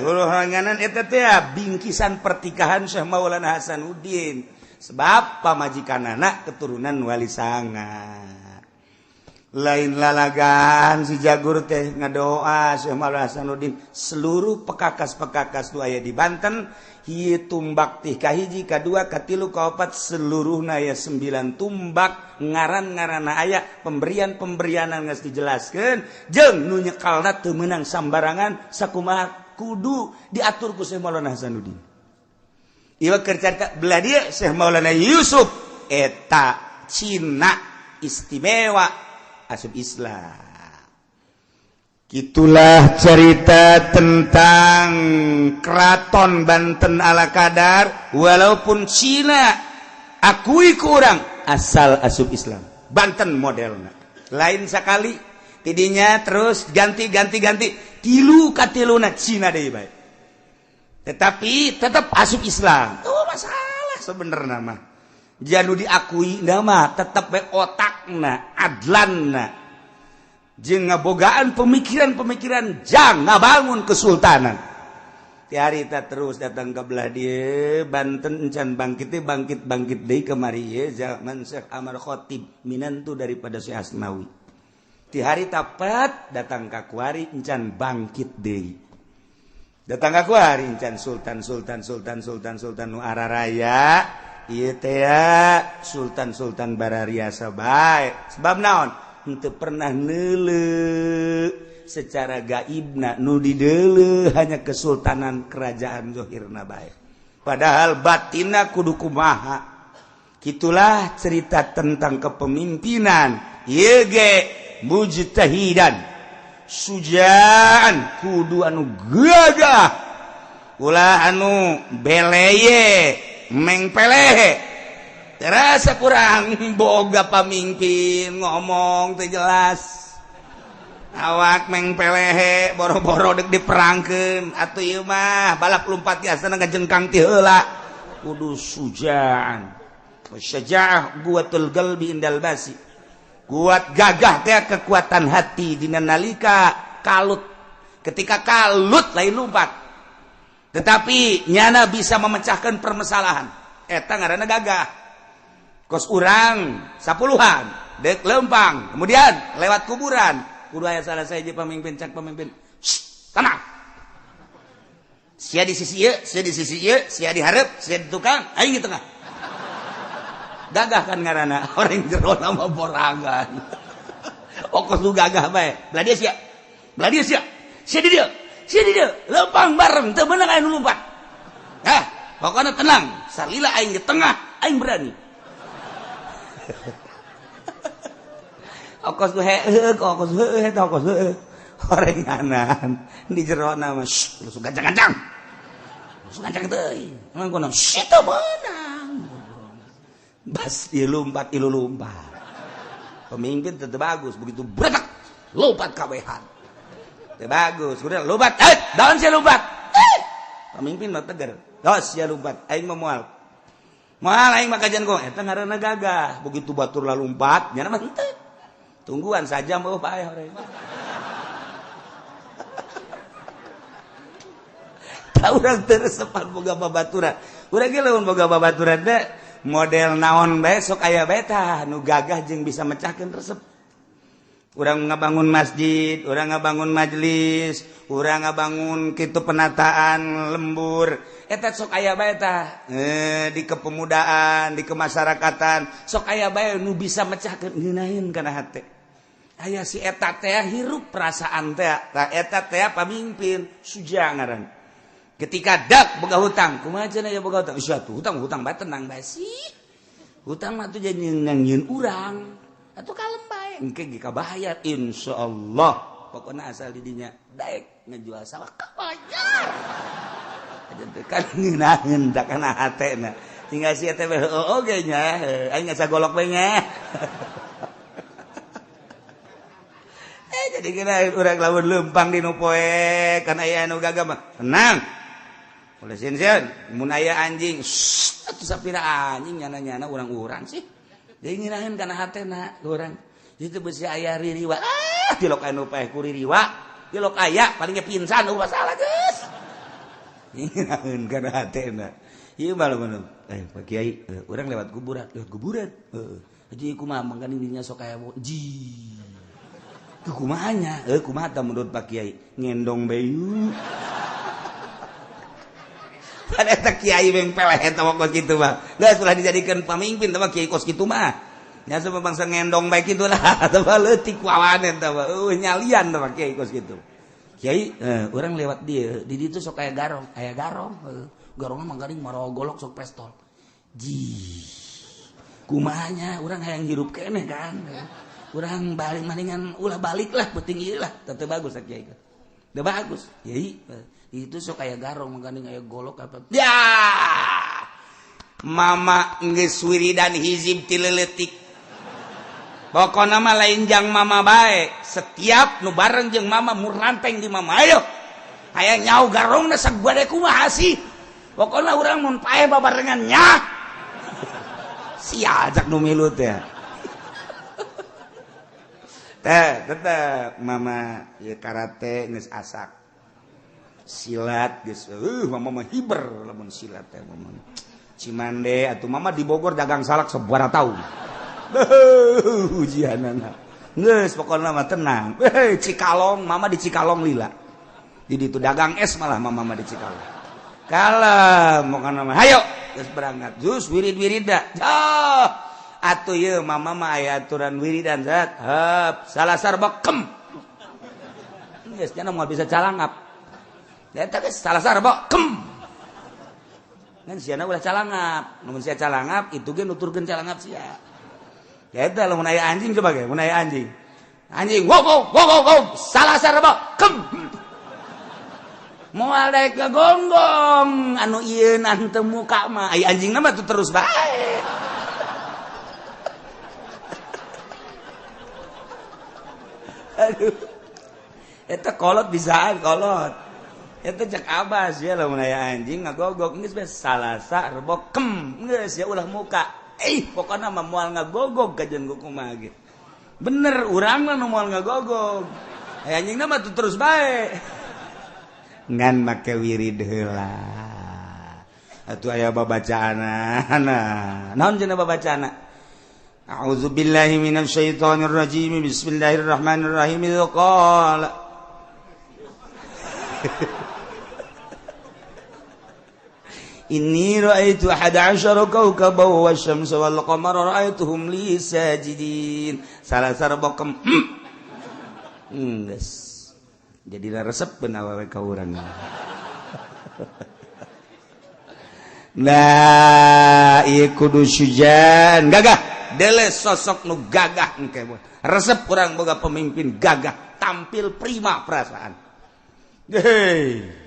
Huluhanganan eta teh bingkisan pertikahan Syekh Maulana Hasanuddin. Sebab pamajikan anak keturunan wali sanga. Lain lalagan si Jagur teh ngadoa Syekh Maulana Hasanuddin seluruh pekakas-pekakas nu aya di Banten, hieu tumbak tih kahiji, kadua, katilu, kaopat, seluruhna aya 9 tumbak, ngaran-ngaranna aya, pemberian-pemberianan geus dijelaskeun, jeung nu nyekalna teu meunang sambarangan, sakumaha kudu diatur ku Syekh Maulana Hasanuddin. Ieu keur carita belah dieu Syekh Maulana Yusuf eta Cina istimewa asup Islam. Gitulah cerita tentang Keraton Banten ala kadar, walaupun Cina Akui ku urang asal asup Islam. Banten modelna. Lain sekali tidinya terus ganti ganti ganti tilu katiluna Cina deui bae. Tetapi tetap asup Islam. Tuh masalah sebenarnya mah. Janu diakui nama tetap bae otakna, adlanna. Jeung ngabogaan pemikiran-pemikiran jang ngabangun kesultanan. Tiarita terus datang ke belah dia Banten encan bangkit bangkit bangkit deui kemari ye zaman Syekh Amar Khatib minantu daripada Syekh Asnawi. Ti hari tapat datang ka kuari encan bangkit deui. Datang ka kuari encan sultan sultan sultan sultan sultan nu araraya ieu teh sultan sultan barariasa bae. Sebab naon? Henteu pernah neuleu secara gaibna nu dideuleu hanya kesultanan kerajaan zohirna bae. Padahal batinna kudu kumaha. Kitulah cerita tentang kepemimpinan. Ieu ge mujtahidan sujaan kudu anu gagah, ulah anu beleye mengpelehe. Terasa kurang boga pamimpin ngomong teu jelas. Awak mengpelehe boro-boro dek diperangkeun atuh ieu mah balap lumpat biasana ngajengkang ti heula. Kudu sujaan. Syaja'ah quwwatul qalbi indal basi. Kuat gagah teh kekuatan hati dina nalika kalut. Ketika kalut lain lumpat. Tetapi nyana bisa memecahkan permasalahan. Eta ngaranna gagah. Kos urang sapuluhan dek lempang kemudian lewat kuburan. Kudu aya salah saya pemimpin cak pemimpin. Shh, tenang. Sia di sisi ieu, sia di sisi ieu, sia di hareup, sia di tukang, aing di tengah. Gagah kan ngaranna orang jero nama borangan. Okos lu gagah bae. Belah dia sia. Belah dia sia. Sia di dieu. Sia di dieu. Lempang bareng teu meunang aya nu lumpat. Hah, pokoknya tenang. Salila aing di tengah, aing berani. Okos lu heeh, okos heueuh eta okos heueuh. Horenganan di jero nama langsung gancang-gancang. Langsung gancang teuing. Emang kono teu meunang. Bas ieu lumpat ieu lumpat. Pemimpin tetep bagus, begitu bretak lompat kabehan. Teu bagus, udah lompat, daun sia lompat. Pemimpin mah tegar. Dos sia lompat, aing mah moal. Moal aing mah kajian kok eta ngaranna gagah. Begitu batur lalumpat, nyana mah henteu. Tungguan saja mau paeh orang. Tahu urang teu resepan boga babaturan. Urang ge lamun boga babaturan teh model naon bae sok aya bae tah nu gagah jeung bisa mecahkeun resep. Urang ngabangun masjid, urang ngabangun majelis, urang ngabangun kitu penataan lembur. Eta sok aya bae tah di kepemudaan, di kemasyarakatan sok aya bae nu bisa mecahkeun ngeunaheun kana hate. Aya si eta teh hirup perasaan teh, tah eta teh pamimpin suja ngaran. Ketika dak boga hutang, kumaha cenah ya boga hutang? Sia tuh hutang bae tenang bae sih. Hutang mah tuh jadi nyieun urang. Atuh kalem bae. Engke ge kabayar insyaallah. Pokona asal di dinya daek ngejual sawah kabayar. Aja teh kan ngeunaheun da kana hatena. Tinggal si eta teh heueuh oge nya, aing asa golok bae nya. Jadi kira urang lamun lempang di nu poe kan aya anu gagah mah. Tenang. Oleh sieun mun aya anjing, atuh sapira anjing nyana-nyana urang-urang sih. Jadi ngeunaheun kana hatena urang. Itu besi aya ririwa. Ah, tilok anu paeh ku ririwa. Tilok aya palingnya pingsan eueuh masalah geus. Ngeunaheun kana hatena. Ieu mah lamun Pak Kiai, urang lewat kuburan, lewat kuburan. Heeh. Haji kumaha mangkaning dinya sok aya ji. Kumahanya, kumaha tah menurut Pak Kiai ngendong bayu. Pada eta kiai meng peleh eta mah kos kitu mah. Geus ulah dijadikeun pamimpin tah mah kiai kos kitu mah. Nya sebab bangsa ngendong bae kitu lah, tah mah leutik wawanen tah mah. Nyalian tah mah kiai kos kitu. Kiai, urang lewat dieu, di ditu sok aya garong, Garongna mah garing marawa golok sok pestol. Ji. Kumahanya urang hayang hirup keneh kan. Urang balik maningan ulah balik lah penting ieu lah teu bagus kiai teu bagus kiai itu sok aya garong mangkaning aya golok apa ya Mama geus wiridan hizib ti leutik. Pokona mah lain jang mama bae, setiap nu bareng jeung mama muranteng di mama. Ayo. Hayang nyau garongna sagade kumaha sih? Pokona urang mun paeh babarengan nya. Sia ajak nu milu teh. Teh tetep mama ieu karate geus asak. Silat geus mama mah hiber lamun silat teh mama. Cimande atuh mama di Bogor dagang salak sabaraha tahun. Ujianana. Geus pokona mah tenang. Hei Cikalong, mama di Cikalong lila. Jadi itu dagang es malah mama mah di Cikalong. Kalem pokona mah. Hayo geus berangkat. Jus wirid-wirida. Oh, atuh ieu mama mah aya aturan wiridan zat. Heup, salasar bekem. Geus nya moal bisa calangap. Eta geus salasar bekem. Ngan siana ulah calangap, lamun sia calangap itu ge nuturkeun calangap sia. Ya eta lamun aya anjing coba ge, mun aya anjing. Anjing wow wow wow wow, wow. Salah sarba kem. Moal daek gagonggong anu ieu teu muka mah, ai anjingna mah tuh terus bae. Aduh. Eta kolot bisaan kolot. Itu cek abas ya lamun aya anjing ngagogok geus bae salasa rebo kem geus ya ulah muka. Pokona mah moal ngagogog kajeun kumaha ge. Bener urang mah nu moal ngagogog. Aya anjingna mah terus bae. Ngan make wirid heula. Atuh aya babacaanna. Naon cenah babacaanna? A'udzubillahi minasyaitonir rajim. Bismillahirrahmanirrahim. Qala Inni ra'aitu 11 kawkaban wasyamsa wal qamara ra'aituhum li sajidin. Salasar bokem. Geus. Jadi resep beun awewe ka urang. Nah, ieu kudu sujan gagah. Dele sosok nu gagah engke. Resep urang boga pemimpin gagah, tampil prima perasaan. Hei.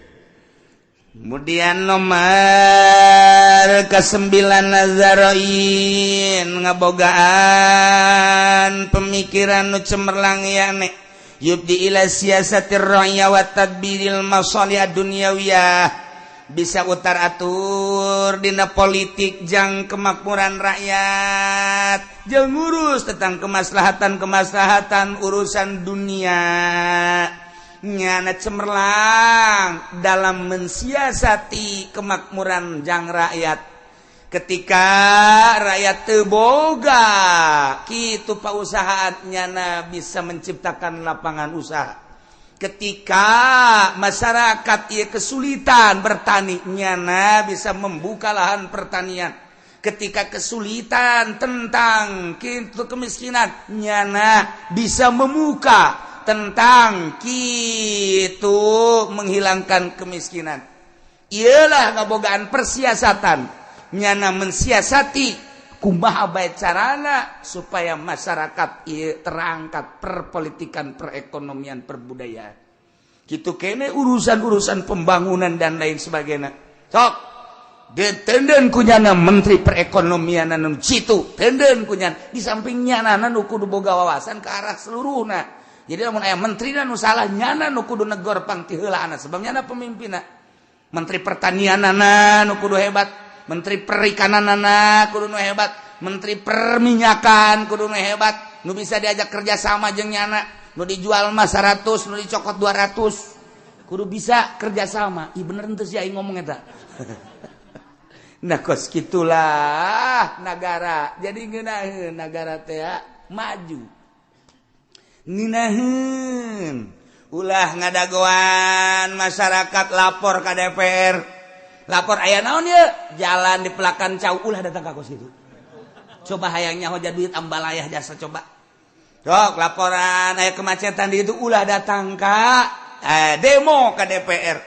Kemudian nomor ke-9 Nazaroin ngabogaan pemikiran nu cemerlang yane yubdi ila siasatir ra'ya wa tadbiril masalih dunyawiyah, bisa utar atur dina politik jang kemakmuran rakyat, jeung ngurus tentang kemaslahatan-kemaslahatan urusan dunia. Nyana cemerlang dalam mensiasati kemakmuran jang rakyat. Ketika rakyat teu boga kitu pausahaan, nyana bisa menciptakan lapangan usaha. Ketika masyarakat ieu kesulitan bertani, nyana bisa membuka lahan pertanian. Ketika kesulitan tentang kitu kemiskinan, nyana bisa membuka tentang kitu menghilangkan kemiskinan. Iyalah ngabogaan persiasatan. Nyana mensiasati kumaha bae carana supaya masyarakat ieu terangkat perpolitikan, perekonomian, perbudayaan. Kitu kene urusan-urusan pembangunan dan lain sebagainya. Sok detenden kunyana menteri perekonomian anu citu, tenden kunyana di samping nyana nu kudu boga wawasan ke arah seluruhna. Jadi lamun aya menteri nu salah nyana nu kudu negor pang ti heula sebab nyana pemimpinna. Menteri pertanianana nu kudu hebat, menteri perikananana kudu nu hebat, menteri perminyakan kudu nu hebat, nu bisa diajak kerja sama jeung nyana, nu dijual mah 100, nu dicokot 200. Kudu bisa kerja sama. Ih bener henteu sih aing ngomong eta. Nah kos kitulah nagara. Jadi ngeunaheun nagara teh maju. Ngeunaheun ulah ngadagoan masyarakat lapor ka DPR, lapor aya naon ieu jalan di pelakan cau, ulah datang ka kos kitu. Coba hayang nyaho duit ambalayah jasa coba. Sok laporan aya kemacetan di itu ulah datang ka demo ka DPR.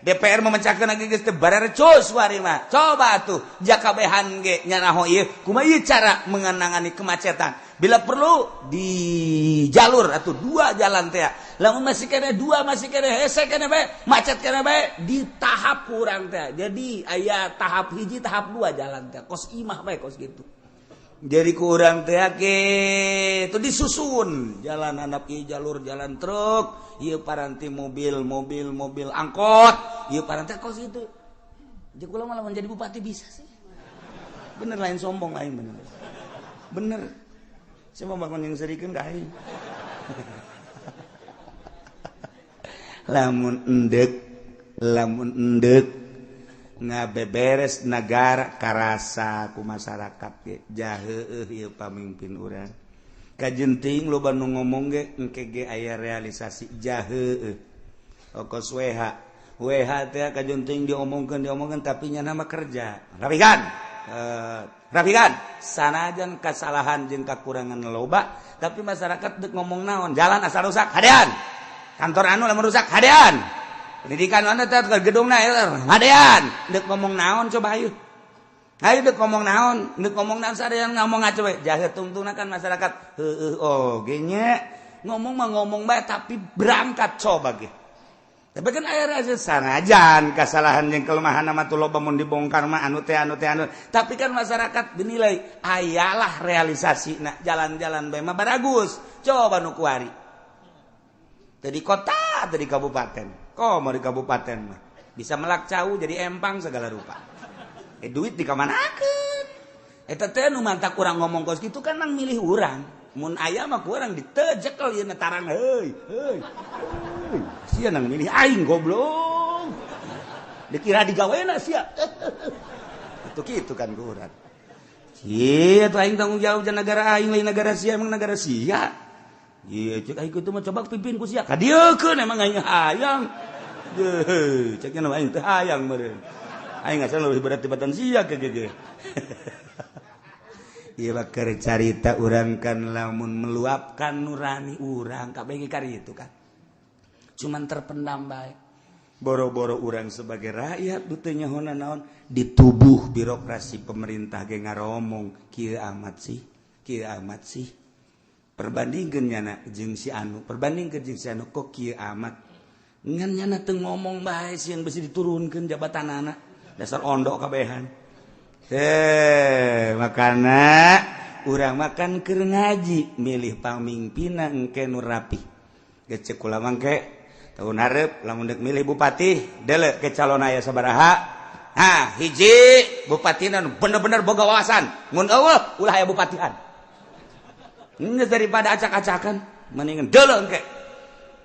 DPR memecahkan lagi geus teu barerecus wari mah. Coba atuh jakabehan ge nyanaho ieu kumaha ieu cara mengenangani kemacetan. Bila perlu di jalur atau dua jalan teh. Lamun masih kene dua, masih kene hese kene bae, macet kene bae di tahap kurang teh. Jadi aya tahap hiji, tahap dua jalan teh. Kos imah bae kos gitu. Jadi kurang teh itu disusun jalan anak ieu jalur jalan truk, ieu paranti mobil, mobil, mobil angkot, ieu paranti kos itu. Jadi kula malah menjadi bupati bisa sih. Bener lain sombong lain bener. Bener. Saya mau bangun yang serikeun ka aing. Lamun endek ngabeberes negara karasa ku masyarakat ge jaheueuh ieu pamimpin urang. Kajenting loba nu ngomong ge engke ge aya realisasi jaheueuh. Okos WH. WH teh kajenting diomongkeun tapi nya nama kerja. Rapikan. Rapikan. Sanajan kasalahan jeung kakurangan loba, tapi masyarakat deuk ngomong naon? Jalan asal rusak, hadean. Kantor anu lamun rusak, hadean. Pendidikan mana teh gedungna hadean. Deuk ngomong naon coba ayo. Ayo deuk ngomong naon, deuk ngomong naon sadean ngomong aja we. Jahe tungtungna kan masyarakat. Heueuh oge nya. Ngomong mah ngomong bae tapi berangkat coba ge. Tapi kan aya rasa sanajan kasalahan jeung kelemahan mah tuh loba mun dibongkar mah anu teh anu teh anu. Tapi kan masyarakat dinilai ayalah realisasi nah jalan-jalan bae mah baragus. Coba nu kuari. Tadi kota, tadi kabupaten. Kok mau di kabupaten mah bisa melak cau jadi empang segala rupa. Duit dikamanakeun. Eta teh nu mantak urang ngomong kos kitu kan nang milih urang. Mun aya mah ku urang ditejekel ieu na tarang heuy heuy. Sia nang milih aing goblok. Dikira digawena sia. Itu kitu kan ku urang. Ieu tuh aing tanggung jawab jeung negara aing lain negara sia emang negara sia. Iya cek aing kitu mah coba pimpin ku sia. Kadieukeun emang aing hayang. Deuh, ceknya nama aing teh hayang meureun. Aing asal leuwih berat tibatan sia ke ge. Ieu mah keur carita urang kan lamun meluapkan nurani urang kabeh ge kari itu kan. Cuman terpendam bae. Boro-boro urang sebagai rakyat du teu nyaho naon di tubuh birokrasi pemerintah ge ngaromong kieu amat sih, kieu amat sih. Perbandingkeun nyana jeung si anu, perbandingkeun jeung si anu kok kieu amat. Ngan nyana teu ngomong bae sieun besi diturunkeun jabatanana. Dasar ondok kabehan. Makana urang makan keur ngaji milih pamimpinna engke nu rapih. Geus ceuk kula mangke tahun hareup lamun deuk milih bupati deuleu ke calon aya sabaraha. Nah, hiji bupatina nu bener-bener boga wawasan. Mun eueuh ulah aya bupatian. Geus daripada acak-acakan mendingan deuleu engke.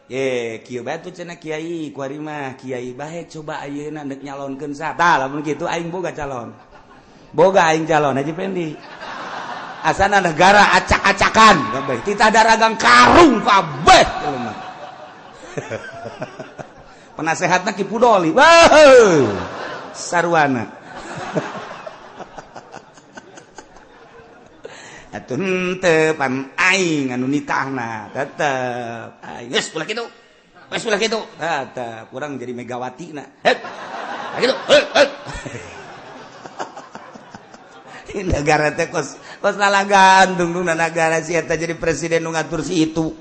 Ye, kieu bae tuh cenah kiai, kuari mah kiai bae coba ayeuna deuk nyalonkeun saha. Tah lamun kitu aing boga calon. Boga aing calon Haji Pendi. Asana negara acak-acakan kabeh. Titah daragang karung kabeh jelema. Penasehatna Ki Pudoli. Wah. Sarwana. Atuh henteu pan aing anu nitahna tetep aing geus ulah kitu. Geus ulah kitu. Tetep urang jadi Megawati na. Heup. Kitu. Heup. Negara teh kos kos lalagan tungtungna nagara si eta jadi presiden nu ngatur si itu.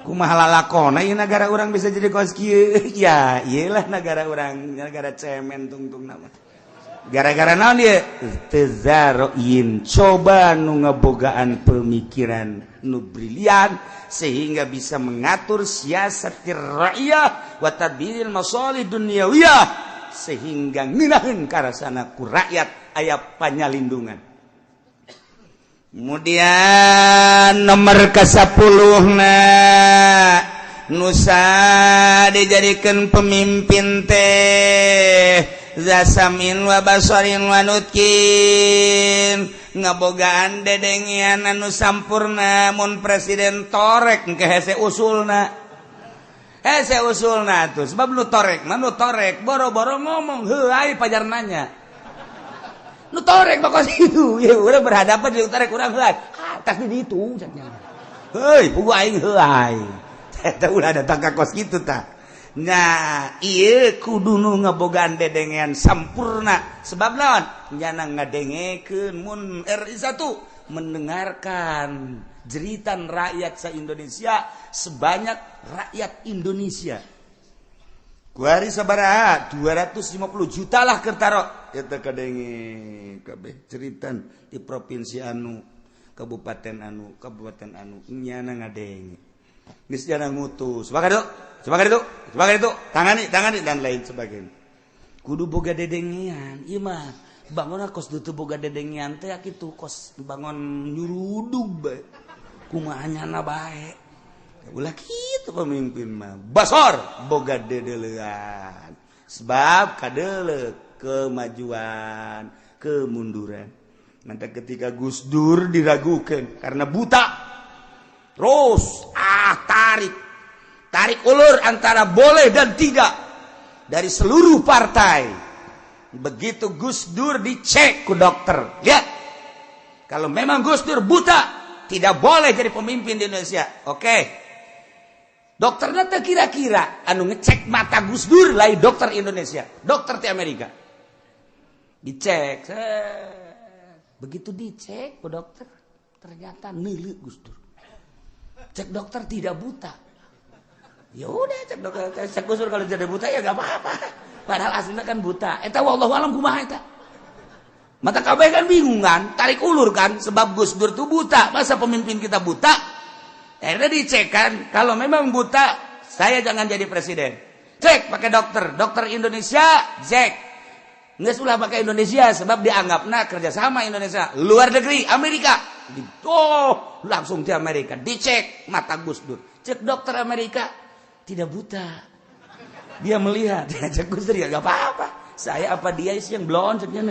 Kumaha lalakona ieu nagara urang bisa jadi kos kieu. Ya, ieu lah nagara urang, nagara cemen tungtungna mah. Gara-gara naon ieu? Tezaroin coba nu ngebogaan pemikiran nu brilian sehingga bisa mengatur siasatir rakyat wa tadbiril masalih dunyawiyah sehingga ngeunaheun karasana ku rakyat aya panyalindungan. Kemudian nomor ke-10 na nusa dijadikan pemimpin teh zasamin wa basorin wa nutkin ngabogaan dedengian anu sampurna. Mun presiden torek engke hese usulna, hese usulna tuh sebab nu torek mah nu torek boro-boro ngomong heuh ai pajar nanya nu torek bakal itu ya urang berhadapan jeung torek urang heuh atas di ditu cenah heuy pugu aing heuh eta ulah datang ka kos kitu tah. Nah ieu kudu nu ngabogaan dedengean sampurna sebab naon nyana ngadengekeun mun RI 1 mendengarkan Jeritan rakyat se-Indonesia sebanyak rakyat Indonesia. Kuari sabaraha 250 juta lah kertaro. Eta kadenge kabeh jeritan di provinsi anu, kabupaten anu, kabupaten anu nyana ngadenge. Geus nyana ngutus. Sebagai itu, sebagai itu, sebagai itu, tangani, tangani dan lain sebagainya. Kudu boga dedengean, ieu mah bangun kos teu boga dedengean teh kitu kos bangun nyurudug bae. Kumaha nyana bae. Ulah kitu pemimpin mah. Basor boga dedelean. Sebab kadeuleu kemajuan, kemunduran. Nanti ketika Gus Dur diragukan karena buta. Terus tarik. Tarik ulur antara boleh dan tidak dari seluruh partai. Begitu Gus Dur dicek ku dokter, lihat. Kalau memang Gus Dur buta, tidak boleh jadi pemimpin di Indonesia. Oke. Dokternya teh kira-kira anu ngecek mata Gus Dur lain dokter Indonesia, dokter di Amerika. Dicek. Begitu dicek ku dokter, ternyata neuleu Gus Dur. Cek dokter tidak buta. Ya udah cek dokter, cek Gus Dur kalau jadi buta ya gak apa-apa. Padahal aslinya kan buta. Eta wallahu alam kumaha eta. Mata kabeh kan bingung kan, tarik ulur kan sebab Gus Dur tuh buta. Masa pemimpin kita buta? Akhirnya dicek kan, kalau memang buta, saya jangan jadi presiden. Cek pakai dokter, dokter Indonesia, cek. Nggak ulah pakai Indonesia sebab dianggapna kerjasama Indonesia. Luar negeri, Amerika. Oh, langsung di Amerika. Dicek mata Gus Dur. Cek dokter Amerika, tidak buta. Dia melihat, cek Gus Dur ya gak apa-apa. Saya apa dia sih yang blon ceknya.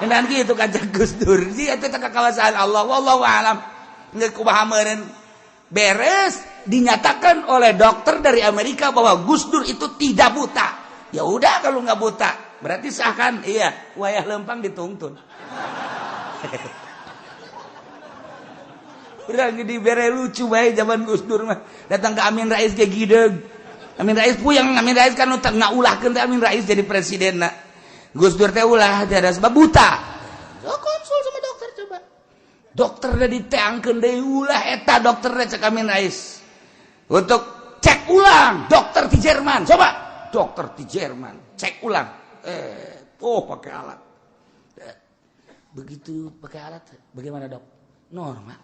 Dan gitu kan cek Gus Dur. Dia itu kekuasaan Allah, wallahu alam. Nggak kumaha meureun. Beres dinyatakan oleh dokter dari Amerika bahwa Gus Dur itu tidak buta. Ya udah kalau nggak buta, berarti sah kan? Iya, wayah lempang dituntun. Urang dibere lucu bae zaman Gus Dur mah. Datang ke Amin Rais ge gideug. Amin Rais puyeng, Amin Rais kan ngaulahkeun teh Amin Rais jadi presiden na. Gus Dur teh ulah teh ada sebab buta. So, konsul sama dokter coba. Dokter udah diteangkeun deui ulah eta dokter cek Amin Rais. Untuk cek ulang dokter di Jerman, coba dokter di Jerman cek ulang. Oh pakai alat. Begitu pakai alat, bagaimana dok? Normal.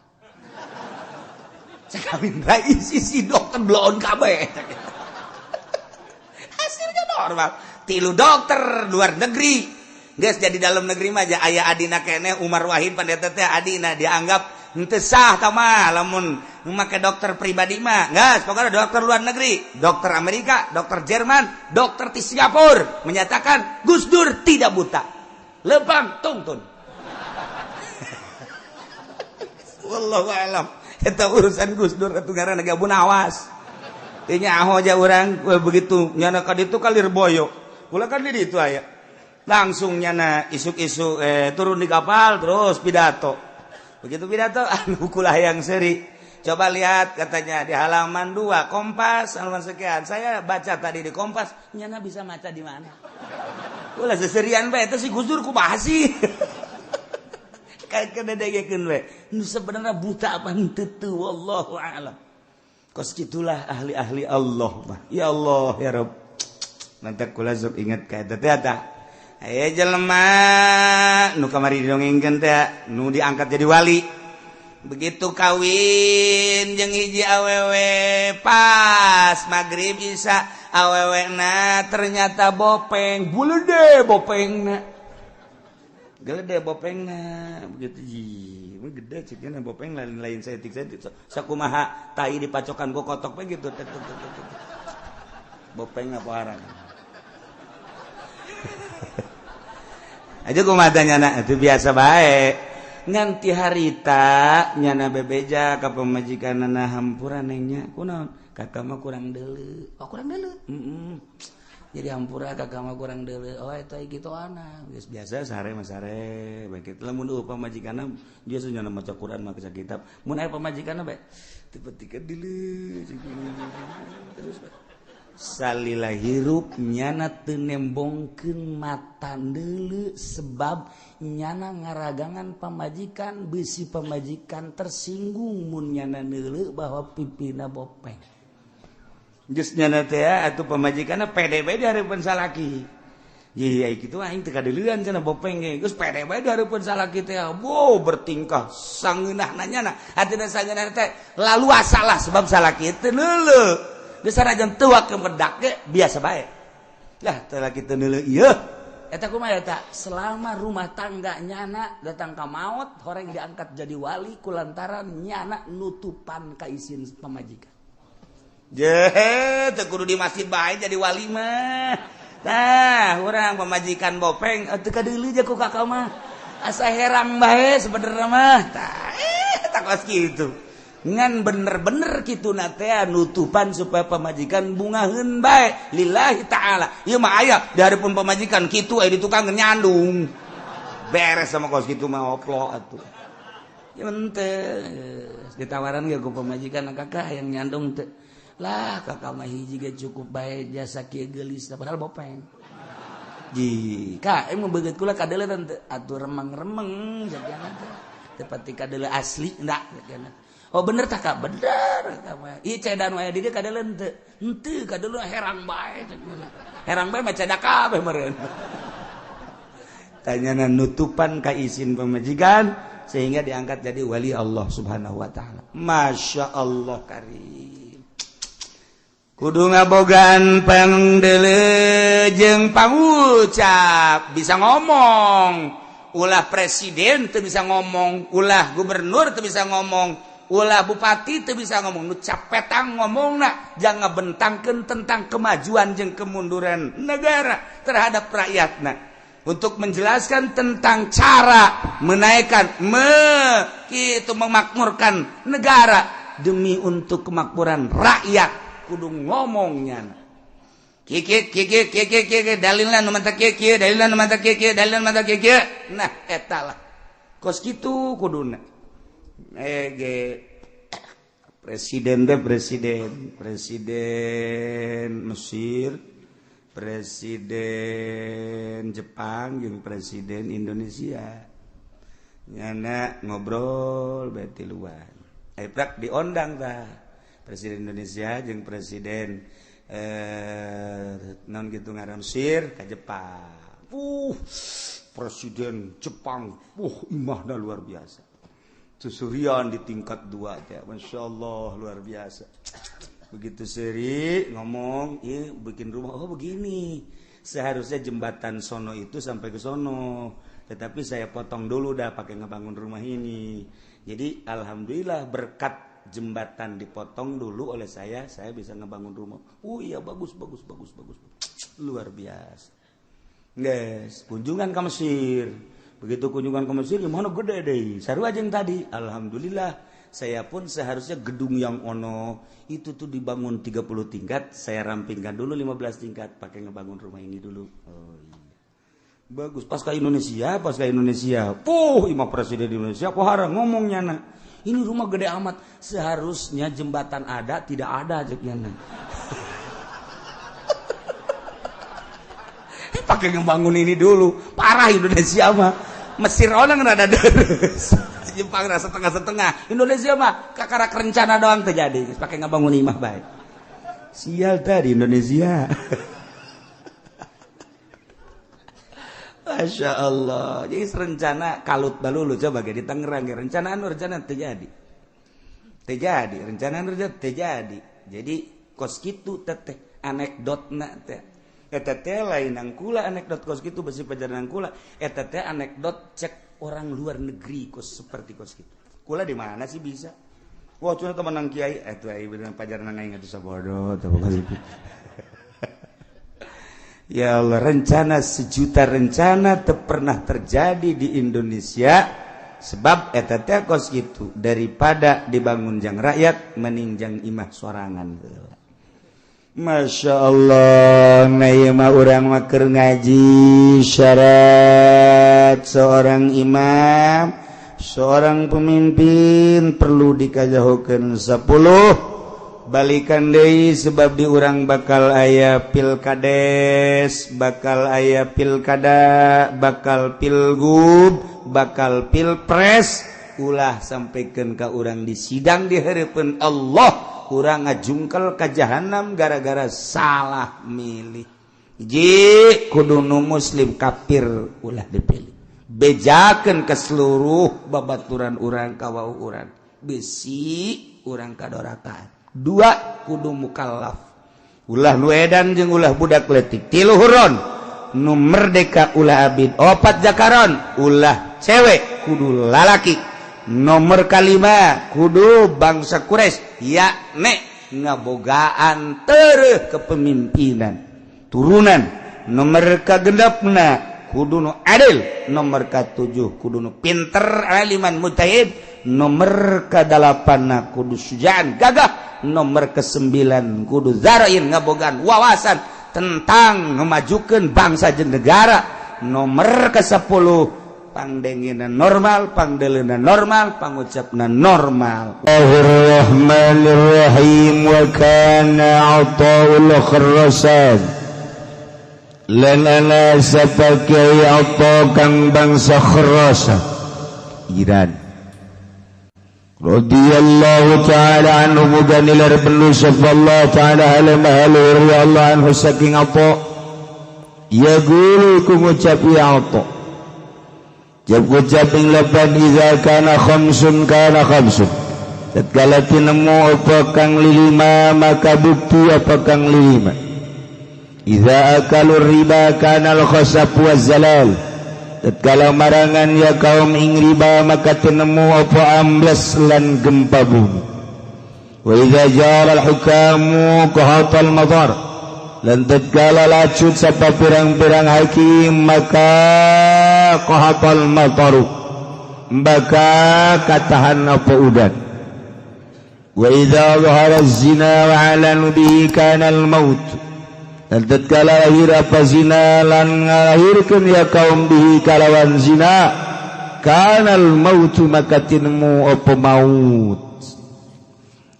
Cek Amin Rais isi dokter bloon kabeh. Hasilnya normal. Tilu dokter luar negeri. Geus jadi dalam negeri mah aja aya adina keneh Umar Wahid pandeta teh adina dianggap henteu sah tah mah lamun make dokter pribadi mah. Geus pokoknya dokter luar negeri, dokter Amerika, dokter Jerman, dokter di Singapura menyatakan Gus Dur tidak buta. Lempang tungtun. Wallahu alam. Eta urusan Gus Dur atuh ngaranna ge awas. Teu nyaho aja urang begitu nyana ka ditu ka Lirboyo. Kula kan di ditu aya. Langsung nyana isuk-isuk turun di kapal terus pidato. Begitu pidato anu kula yang seri. Coba lihat katanya di halaman 2 Kompas halaman sekian. Saya baca tadi di Kompas, nyana bisa maca di mana? Ulah seserian bae eta si Gus Dur kumaha sih? Kayak kededegekeun we. Nu sebenarnya buta apa henteu teu wallahu a'lam. Kos kitulah ahli-ahli Allah mah. Ya Allah ya Rabb. Nanti kula sok ingat ka eta teh eta. Aya jelema nu kamari didongengkeun teh nu diangkat jadi wali. Begitu kawin jeung hiji awewe pas maghrib isya awewena ternyata bopeng, gulede bopengna. Gede bopengna begitu ih gede ceknya bopeng lain-lain setik-setik sakumaha tai dipacokan ku kotok we gitu bopeng apa arang aja kumaha nyana itu biasa bae nganti harita nyana bebeja ka pamajikanana hampura neng nya kunaon kakak mah kurang deuleu oh kurang deuleu jadi hampura kakak mah kurang deuleu oh eta kitu ana geus biasa sare mah sare bae kitu lamun eueuh pamajikanna biasa nyana maca Quran maca kitab mun aya pamajikanna bae tipe-tipe deuleu terus bae Salila hirup nyana teu nembongkeun mata deuleu sebab nyana ngaragangan pamajikan bisi pamajikan tersinggung mun nyana neuleu bahwa pipina bopeng. Geus nyana teh atuh pamajikanna pede bae di hareupeun salaki. Iya kitu aing teu kadeulean cenah bopeng ge. Geus pede bae di hareupeun salaki teh. Wow, bertingkah sangeunahna nyana. Hatina sangeunahna teh laluasa lah sebab salaki teu neuleu. Geus sanajan teu wake medak ge biasa bae. Lah teu laki teu neuleu ieu. Eta kumaha eta? Selama rumah tangga nyana datang ka maot horeng diangkat jadi wali kulantaran nyana nutupan ka isin pamajikan. Jehe teu kudu di masjid bae jadi wali mah. Tah urang pamajikan bopeng teu kadeuleu je ku kakak mah. Asa herang bae sebenarnya mah. Tah eta kos kitu. Ngan bener-bener kitu na teh nutupan supaya pamajikan bungaheun bae lillahi ta'ala. Ieu mah aya di hareupeun pamajikan kitu aya di tukang nyandung. Beres sama kos kitu mah oplo atuh. Ieu teh ditawaran ge ku pamajikan kakak yang nyandung teh. Lah kakak mah hiji ge cukup bae jasa kieu geulis padahal bopeng. Ji, ka emang beungeut kula kadeuleu teh atuh remeng-remeng jadiana teh. Teu pati kadeuleu asli ndak jadiana. Oh bener tak kak? Bener. Ieu cedan wae di dieu kadeuleu henteu. Henteu kadeuleu herang bae. Herang bae mah ceda kabeh meureun. Tanyana nutupan ka isin pamajikan sehingga diangkat jadi wali Allah Subhanahu wa taala. Masya Allah karim. Kudu ngabogaan pangdeuleu jeung pangucap, bisa ngomong. Ulah presiden teu bisa ngomong, ulah gubernur teu bisa ngomong, ulah bupati teu bisa ngomong, nu capetang ngomongna jangan bentangkeun tentang kemajuan jeung kemunduran negara terhadap rakyatna. Untuk menjelaskan tentang cara menaikkan kitu memakmurkan negara demi untuk kemakmuran rakyat kudu ngomongnya. Kiki kiki kiki kiki dalilna nu mantap kieu dalilna nu mantap kieu dalilna nu mantap kieu. Nah eta lah kos kitu kuduna. Ge presiden teh presiden, presiden Mesir, presiden Jepang jeung presiden Indonesia. Nyana ngobrol bae tiluan. Prak diondang tah. Presiden Indonesia jeung presiden non gitu ngaran Mesir ka Jepang. Presiden Jepang, imahna luar biasa. Susurian di tingkat 2 teh, Masya Allah luar biasa. Begitu seri ngomong, iya bikin rumah, oh begini. Seharusnya jembatan sono itu sampai ke sono, tetapi saya potong dulu dah pakai ngebangun rumah ini. Jadi alhamdulillah berkat jembatan dipotong dulu oleh saya bisa ngebangun rumah. Oh iya bagus bagus bagus bagus, luar biasa. Guys, kunjungan ke Mesir. Begitu kunjungan ke Mesir, gimana gede deh. Sarua jeung tadi, alhamdulillah saya pun seharusnya gedung yang ono itu tuh dibangun 30 tingkat, saya rampingkan dulu 15 tingkat pakai ngebangun rumah ini dulu. Oh iya. Bagus, pas ke Indonesia, pas ke Indonesia. Puh, imah presiden Indonesia pohara ngomongnya na. Ini rumah gede amat, seharusnya jembatan ada tidak ada cek nyana. Pakai ngebangun ini dulu, parah Indonesia mah. Mesir orang rada deres, Jepang rasa setengah-setengah. Indonesia mah kakarak rencana doang terjadi, pakai ngebangun imah baik. Sial tadi Indonesia. Masya Allah. Jadi rencana kalut balulu coba ge di Tangerang ge rencana anu rencana terjadi. Terjadi, rencana anu rencana terjadi. Jadi kos kitu teteh anekdotna teh. Eta teh lain nangkula anekdot kos kitu besi pajaran kula. Eta teh anekdot cek orang luar negeri kos seperti kos kitu. Kula di mana sih bisa? Wah, cuma teman nang kiai atuh ai bener pajaran aing atuh sabodo teh kos kitu. Ya Allah, rencana sejuta rencana teu pernah terjadi di Indonesia sebab eta teh kos kitu daripada dibangun jang rakyat mending jang imah sorangan heula. Masya Allah, nah ieu mah urang mah keur ngaji syarat seorang imam, seorang pemimpin perlu dikajahokeun 10. Balikan deui, sebab di urang bakal aya pilkades, bakal aya pilkada, bakal pilgub, bakal pilpres. Ulah sampaikan ke urang di sidang di hadapan Allah, urang ngajungkel ke jahanam gara-gara salah milih. Hiji, kudu nu muslim, kafir ulah dipilih. Bejakeun ke seluruh babaturan urang, kawau urang, bisi urang kadorakaan. Dua, kudu mukallaf, ulah nu edan jeung ulah budak letik. Tilu, hurron, nu merdeka, ulah abid. Opat, zakaron, ulah cewek, kudu lalaki. Nomor kalima, kudu bangsa Quraisy, yakni ngabogaan tereh kepemimpinan turunan. Nomor kagenepna, kudu nu adil. Nomor katujuh, kudu nu pinter, aliman mujtahid. Nomor kadalapan, kudu sujaan, gagah. Nomor ke-9, kudu zarain, ngabogaan wawasan tentang memajukan bangsa jeung negara. Nomor ke-10, pangdengina normal, pangdelena normal, pangucapna normal. Bismillahirrahmanirrahim. Wa kana Athaul Khurasan, lan ana sapa Kiai Atha kang bangsa Khurasan, Iran, radhiyallahu ta'ala anhu, muga nilar perlu sapa Allah ta'ala ala maha Allah anhu saking apa ya guru ku ngucap ya Atha. Jab ngucap ing lapan iza kana khamsun kana khamsun, tatkala tinemu apa kang lilima maka bukti apa kang lilima. Iza akalu riba kana al-khasab wa zalal, tatkala marangan ya kaum ing riba maka tinemu apa ambles lan gempa bumi. Wa idza jara al-hukamu qahatal madar, lan tatkala lacut sapa pirang-pirang hakim maka qahatal mataru, maka katahan apa udan. Wa idza zahara az-zina wa alanu bihi kana al-maut, dan tatkala lahir apa zina lan ngalahirkeun ya kaum bihi kalawan zina kanal mautu maka tinemu apa maut.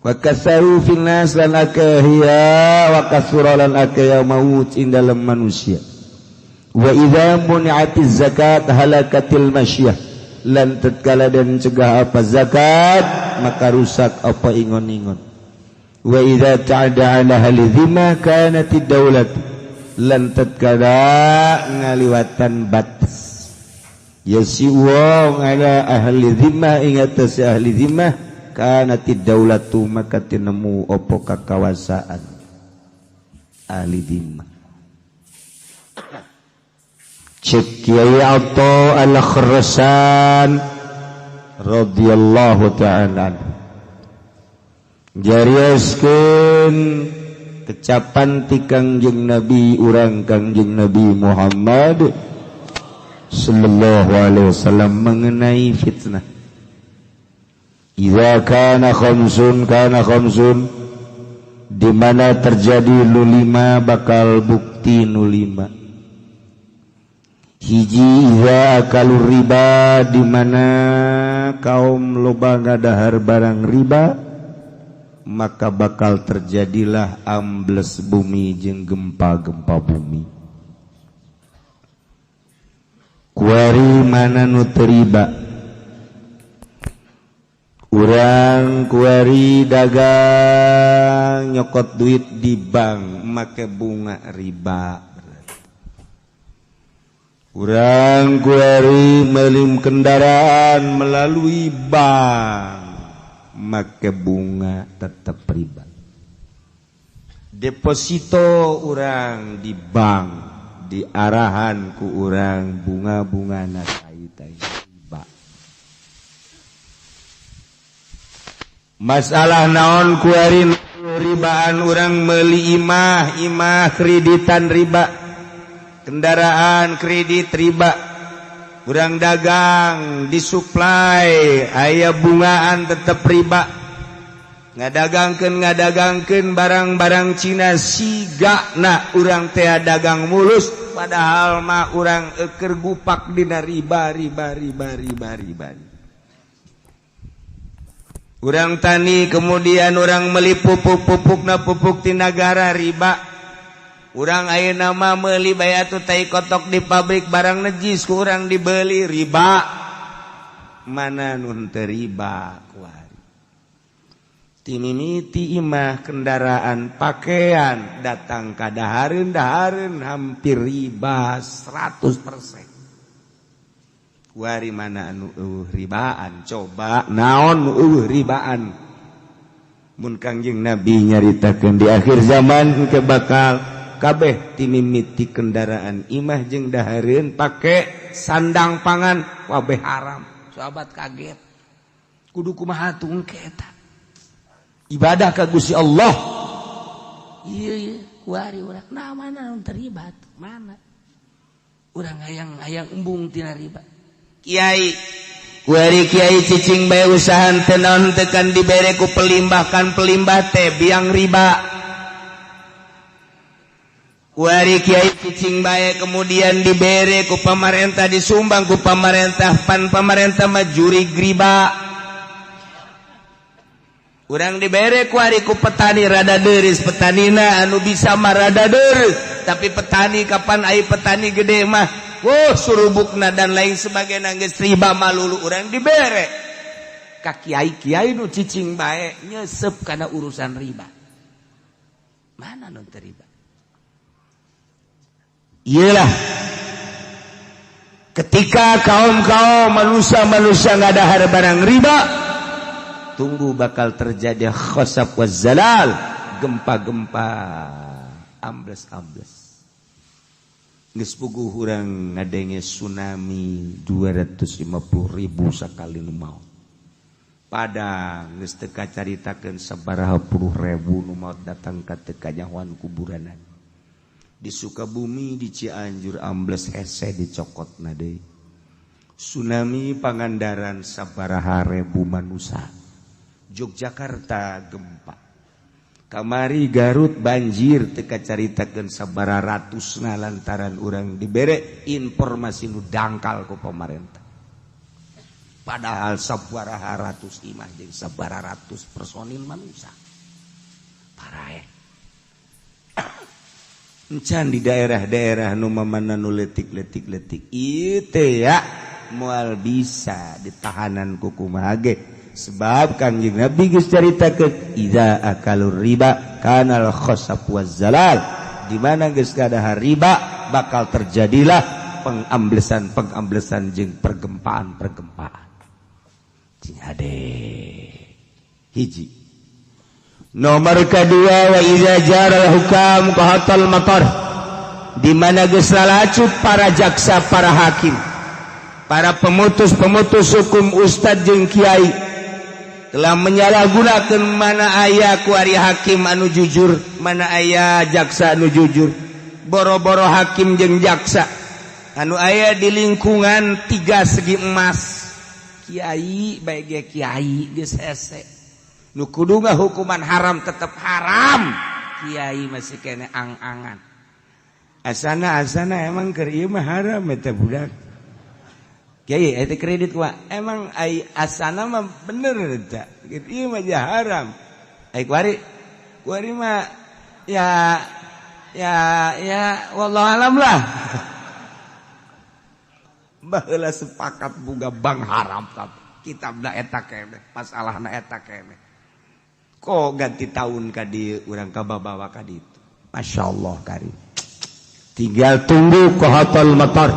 Wa kasaru fil nas lan akhiya wa kasura lan akhiya maut ing dalam manusia. Wa idza muni'atiz zakat halakatil masyiyah, lan tatkala dan cegah apa zakat maka rusak apa ingon-ingon. Wa idza ta'ada ala ahli dhimma kanatid daulat, lan tatkala ngaliwatan batas ya si wong ala ahli dhimma ing atas ahli dhimma kanatid daulatu maka tinemu opo kakawasaan ahli dhimma. Cek Kiai Atha Al-Khurasan radhiyallahu ta'ala jariaskeun kecapan ti Kangjeng Nabi urang Kangjeng Nabi Muhammad sallallahu alaihi wasallam mengenai fitnah. Idza kana khamsun kana khamsun, di mana terjadi nu lima bakal bukti nu lima. Hiji, idza akalu riba, di mana kaum loba ngadahar barang riba maka bakal terjadilah ambles bumi jeung gempa-gempa bumi. Kuari mana nu teu riba? Urang kuari dagang nyokot duit di bank make bunga riba. Urang kuari meuli kendaraan melalui bank make bunga tetap riba. Deposito urang di bank diarahan ku urang bunga-bunga na tai riba. Masalah naon kuari ribaan? Urang meuli imah, imah kreditan riba, kendaraan kredit riba, urang dagang disuplai aya bungaan tetep riba, ngadagangkeun barang-barang Cina siga na urang teh dagang mulus padahal mah urang eker gupak dina riba riba riba riba riba. Urang tani, kemudian urang meli pupuk, pupukna pupuk ti nagara, riba. Urang ayeuna mah meuli bae atuh tai kotok di pabrik, barang najis ku urang dibeli, riba. Mana nu teu riba kuari? Timimiti imah, kendaraan, pakaian, datang ka dahareun, dahareun hampir riba 100%. Kuari mana anu euweuh ribaan? Coba, naon nu euweuh ribaan? Mun Kangjeng Nabi nyaritakeun di akhir zaman ke bakal kabeh timimiti kendaraan, imah, jeung dahareun, pake sandang, pangan, kabeh haram. Sahabat kaget, kudu kumaha tuh engke eta ibadah ka Gusti Allah? Iya iya, kuari urang, nah, mana nu terlibat? Mana urang hayang hayang embung tina riba? Kiai kuari, kiai cicing bae, usaha teu naon tekan dibere ku pelimbah, kan pelimbah teh biang riba. Kuari kiai cicing bae, kemudian dibere ku pamarentah, disumbang ku pamarentah, pan pamarentah mah jurig riba. Urang dibere kuari ku petani, rada deris petanina, anu bisa mah rada deris, tapi petani kapan ai petani gede mah, oh, surubukna dan lain sebagainya geus riba malulu. Urang dibere ka kiai, kiai nu cicing bae nyesep kana urusan riba. Mana nu teu riba? Iyalah, ketika kaum-kaum manusia-manusia ngadahar barang riba, tunggu bakal terjadi khosaf wa zalal, gempa-gempa, ambles-ambles. Geus puguh urang ngadenge tsunami 250 ribu sakali nu maot. Padang geus teu kacaritakeun sabaraha puluh ribu nu maot, datang ka teu kanyahoan kuburanan. Di Sukabumi, di Cianjur ambles hese dicokotna deui. Tsunami Pangandaran sabaraha ribu manusia. Yogyakarta gempa. Kamari Garut banjir teu kacaritakeun sabaraha ratusna lantaran urang dibere informasi nu dangkal ku pemerintah. Padahal sabaraha ratus imah jeung sabaraha ratus personil manusia. Paraeh. Encan di daerah-daerah nu mamana nu leutik-leutik leutik ieu teh ya moal bisa ditahanan ku kumaha ge, sebab Kangjeng Nabi geus caritakeun idza akalur riba kanal khasab waz zalal. Di mana geus kadahar riba, bakal terjadilah pengamblesan-pengamblesan jeung pergempaan-pergempaan. Cing hade. Hiji. Nomor kedua, wa idza jaral hukam qahatal matar. Di mana geus lalacut para jaksa, para hakim, para pemutus-pemutus hukum, ustad jeung kiai telah menyalahgunakan. Mana aya kuari hakim anu jujur? Mana aya jaksa anu jujur? Boro-boro hakim jeung jaksa anu aya di lingkungan tiga segi emas, kiai baik ge, kiai geus hese. Nu kudu hukuman haram tetep haram, kiai masih kene ang-angan, asana asana emang keur ieu mah haram eta budak. Kiai eta kredit wa emang ai asana mah bener eta gitu, ieu mah haram. Ai kuari kuari mah ya ya ya, wallahu alam lah. Baheula sepakat boga bank haram, kitabna eta keneh, masalahna eta keneh. Kok ganti tahun ka dieu urang kababawa ka ditu? Masyaallah karim. Tinggal tunggu qahatal matar,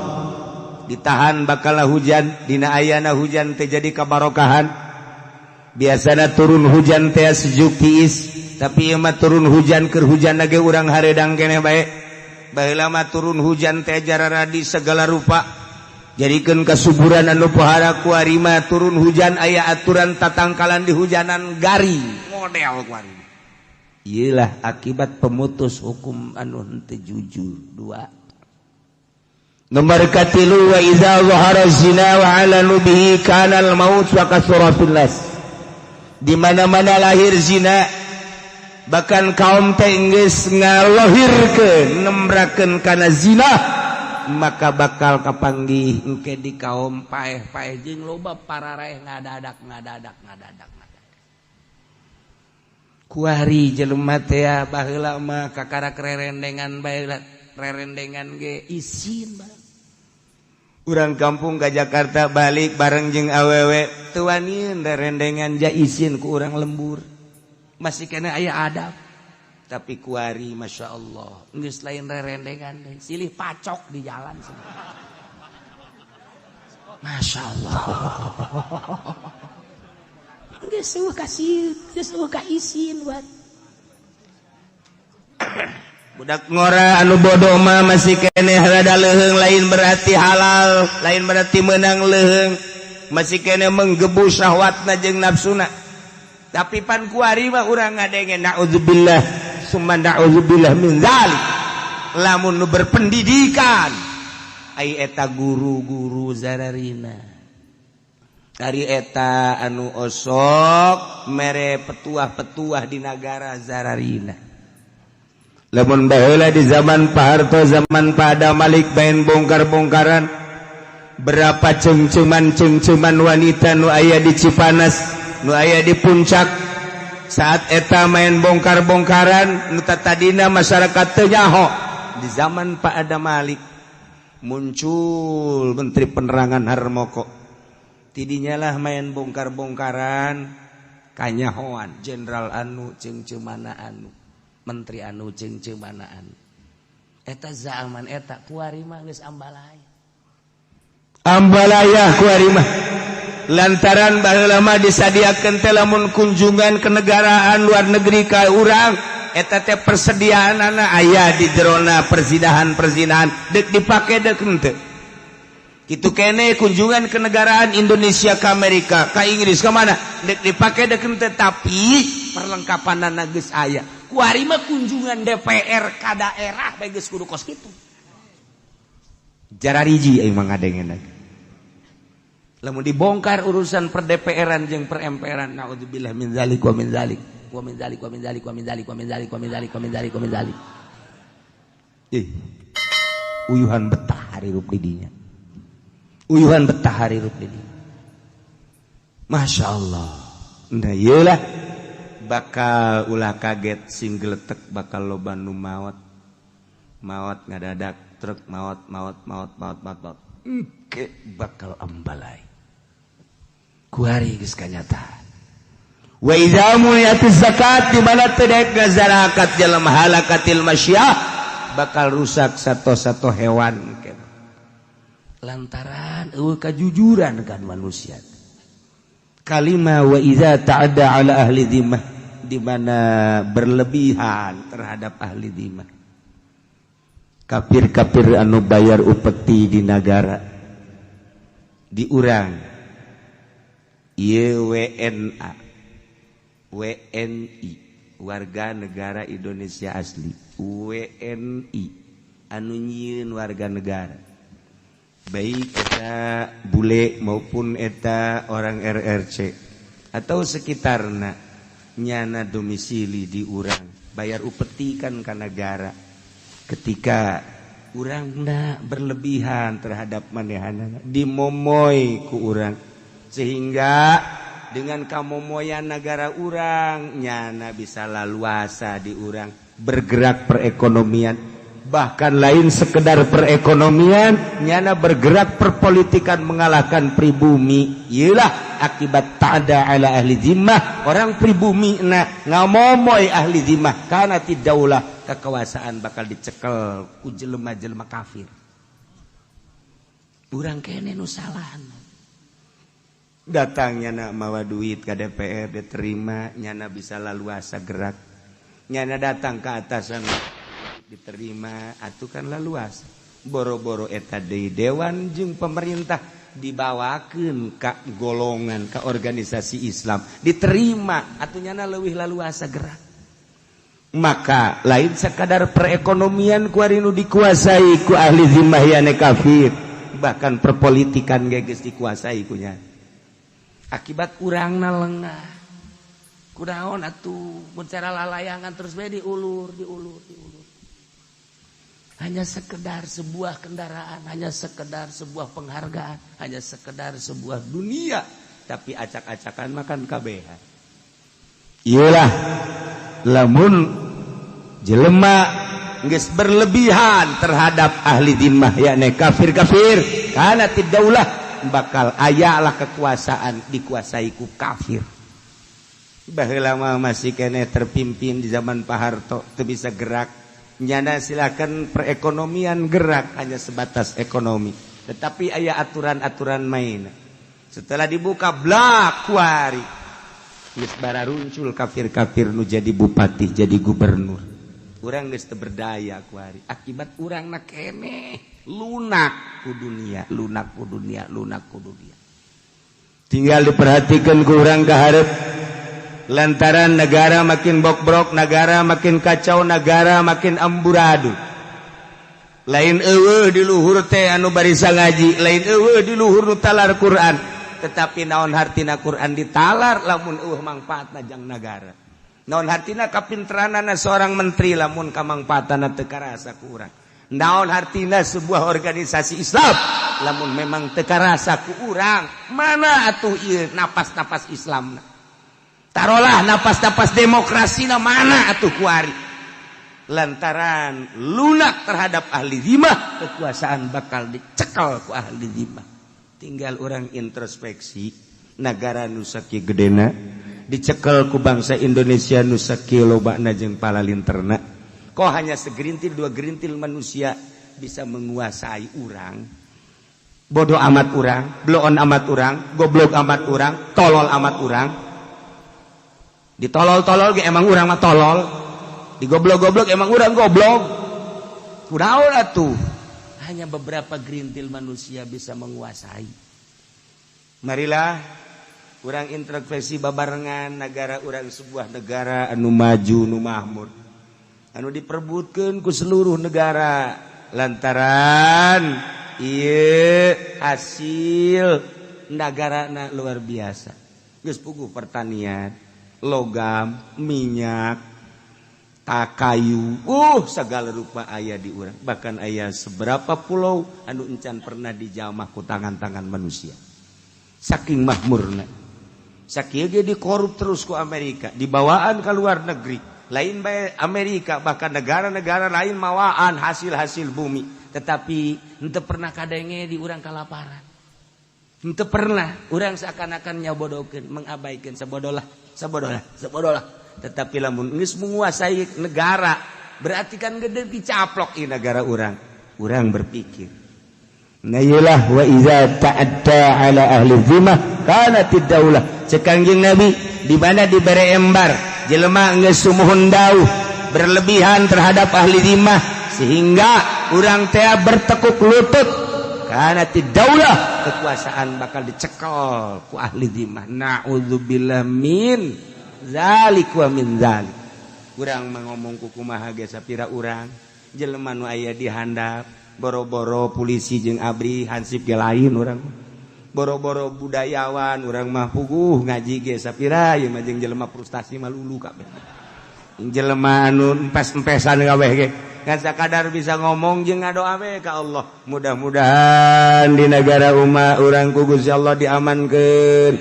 ditahan bakal hujan. Dina ayana hujan teh jadi kabarokahan. Biasana turun hujan teh sejuk tiis, tapi ieu mah turun hujan, keur hujan lagi urang haredang keneh bae. Baheula mah turun hujan teh jararadi segala rupa, jadikeun kasuburan anu pohara. Kuari mah turun hujan aya aturan tatangkalan di hujanan, garing model kuari. Iyalah akibat pemutus hukum anu henteu jujur. Dua. Nomor katilu, wa idza zahara zina wa alanu bihi kana al maut wa kasura fil nas. Di mana-mana lahir zina, bahkan kaum teh geus ngalohirkeun, nembrakeun kana zina, maka bakal kapanggih engke di kaum paeh-paeh jeung loba pararaeh ngadadak ngadadak ngadadak ngadadak. Kuari jelema teh baheula mah kakarak rerendengan bae, rerendengan ge isin bae. Urang kampung ke Jakarta balik bareng jeung awewe teu wanian rerendengan, ja isin ku urang lembur, masih kena aya adab. Tapi kuari, Masya Allah, geus lain rerendengan deh, silih pacok di jalan. Masya Allah, geus eueuh kasih, geus eueuh ka isin buat Budak ngora anu bodoh mah masih keneh rada leuheung. Lain berarti halal, lain berarti menang leuheung, masih keneh menggebu syahwatna jeung nafsuna. Tapi pan kuari mah urang ngadenge, naudzubillah summa naudzubillah min zalik, lamun nu berpendidikan ai eta guru-guru zararina dari eta anu osok mere petuah-petuah di nagara zararina. Lamun baheula di zaman Pak Harto, zaman Pak Adam Malik, main bongkar-bongkaran, berapa cengceman-cengceman wanita nu aya di Cipanas, nu aya di Puncak. Saat eta main bongkar-bongkaran, nu tadina masyarakat teu nyaho. Di zaman Pak Adam Malik muncul Menteri Penerangan Harmoko, tidinya lah main bongkar-bongkaran kanyahoan jenderal anu cengcemana, anu menteri anu cengcemana, anu eta zaman eta. Kuari mah geus ambalaya. Ambalaya kuari mah, lantaran baheula mah disadiakeun teh lamun kunjungan kenegaraan luar negeri ka urang eta teh persediaanana aya di jerona perzinahan-perzinahan, dek dipake dek henteu. Kitu kene kunjungan kenegaraan Indonesia ke Amerika, ke Inggris, ke mana, dek dipake dek henteu, tapi perlengkapan geus aya. Kuari mah kunjungan DPR ka daerah bae geus kudu kos kitu. Jarariji emang ngadengeun. Lamun dibongkar urusan per DPR-an jeung per MPR-an, naudzubillah min zalik wa min zalik wa min zalik wa min zalik wa min zalik wa min zalik wa min zalik wa min zalik wa min zalik. Ih. Uyuhan betah hirup di dinya. Uyuhan betah hirup di dinya. Masya Allah. Nah, iyalah bakal ulah kaget sing geletek, bakal loba nu maot. Maot ngadadak truk, maot maot maot maot maot maot. Engke bakal ambalai. Kuari geus kanyataan. Wa idza muni'atiz zakat, di mana teu daek ngazarakat jelema, halakatil masyah, bakal rusak sato-sato hewan lantaran eueuh kajujuran kan manusia. Kalima wa idza ta'adda ala ahli dhimmah, di mana berlebihan terhadap ahli dhimmah, kafir-kafir anu bayar upeti di negara di urang. Ieu WNA, WNI, warga negara Indonesia asli, WNI anu nyieun warga negara, baik eta bule maupun eta orang RRC atau sekitarna, nyana domisili di urang, bayar upeti kan ka negara. Ketika urangna berlebihan terhadap manehanana, dimomoy ku urang, sehingga dengan kamomoyan negara urang, nyana bisa laluasa di urang bergerak perekonomian. Bahkan lain sekedar perekonomian, nyana bergerak perpolitikan mengalahkan pribumi. Iyalah akibat ta'ada ala ahli zimmah, orang pribumi na ngamomoy ahli zimmah, karena tidaulah kekuasaan bakal dicekel ku jelema-jelema kafir. Urang kene nu salah. Datang nyana mawa duit ke DPR, diterima, nyana bisa laluasa gerak. Nyana datang ke atasan diterima, atuh kan laluas. Boro-boro eta deui, dewan jeung pemerintah dibawakeun ka golongan, ka organisasi Islam diterima, atuh nyana leuwih laluasa gerak. Maka lain sekadar perekonomian kuari nu dikuasai ku ahli zimmah yane kafir, bahkan perpolitikan ge geus dikuasai kunya akibat urangna lengah. Kunaon atuh mun cara lalayangan terus bae diulur, diulur, diulur. Hanya sekedar sebuah kendaraan, hanya sekedar sebuah penghargaan, hanya sekedar sebuah dunia, tapi acak-acakan makan kabehan. Iyalah. Lamun jelema geus berlebihan terhadap ahli dhimmah yakni kafir-kafir, kana tidaulah bakal ayalah kekuasaan dikuasai ku kafir. Baheula mah masih keneh terpimpin di zaman Pak Harto teu bisa gerak. Nyana silakan perekonomian gerak hanya sebatas ekonomi, tetapi aya aturan-aturan main. Setelah dibuka blak kuari geus bararuncul kafir-kafir nu jadi bupati, jadi gubernur. Urang geus teu berdaya kuari akibat urangna keneh lunak ku dunia, lunak ku dunia, lunak ku dunia. Tinggal diperhatikan ku urang ka hareup. Lantaran negara makin bokbrok, negara makin kacau, negara makin amburadul. Lain eueuh di luhur teh anu barisa ngaji, lain eueuh di luhur nu talar Quran, tetapi naon hartina Quran ditalar lamun eueuh mangfaatna jang nagara. Naon hartina kapinteranana seorang menteri lamun kamangfaatna teu karasa ku urang. Naon hartina sebuah organisasi Islam lamun memang teu karasa ku urang. Mana atuh ieu napas-napas Islamna? Tarolah napas-napas demokrasi na mana atuh kuari. Lantaran lunak terhadap ahli dhimah, kekuasaan bakal dicekal ku ahli dhimah. Tinggal orang introspeksi negara nu sakieu gedena dicekel ku bangsa Indonesia nu sakieu lobana jeung palalinterna. Kok hanya segerintil dua gerintil manusia bisa menguasai urang? Bodoh amat urang, bloon amat urang, goblok amat urang, tolol amat urang. Ditolol-tolol ge emang urang mah tolol, digoblok-goblok emang urang goblok. Kunaon atuh? Hanya beberapa gerintil manusia bisa menguasai. Marilah urang introspeksi babarengan negara urang, sebuah negara anu maju, nu makmur, anu diperbutkeun ku seluruh negara lantaran ieu hasil nagarana luar biasa. Geus puguh pertanian, logam, minyak, takayu, segala rupa aya di urang. Bahkan aya seberapa pulau anu encan pernah dijamah ku tangan-tangan manusia. Saking makmurna. Sakieu ge dikorup terus ku Amerika, dibawaan ke luar negeri. Lain bae Amerika, bahkan negara-negara lain mawaan hasil-hasil bumi. Tetapi henteu pernah kadenge di urang kalaparan. Henteu pernah urang seakan-akan nyabodokeun, mengabaikan sabodolah, sabodolah, sabodolah. Tetapi lamun geus menguasai negara, berarti kan gede dicaplok di negara urang. Urang berpikir, nah iyalah wa iza ta'adda ala ahli dhimah kanatid daulah. Cek Kangjeng Nabi, di mana dibere embar jelema geus sumuhun dauh berlebihan terhadap ahli dhimah sehingga urang teh bertekuk lutut, kanatid daulah, kekuasaan bakal dicekel ku ahli dhimah. Na'udzubillah min zalik wa min zalik. Urang mah ngomong ku kumaha ge sapira urang jelema nu aya di handap, boro-boro polisi jeung abri hansip ge lain urang, boro-boro budayawan urang mah puguh ngaji ge sapira ieu mah jeung jelema frustasi mah lulu kabeh, jelema anu empes-empesan kabeh ge ngan sakadar bisa ngomong jeung ngadoa we ka Allah. Mudah-mudahan di negara umat urang ku Gusti Allah diamankeun,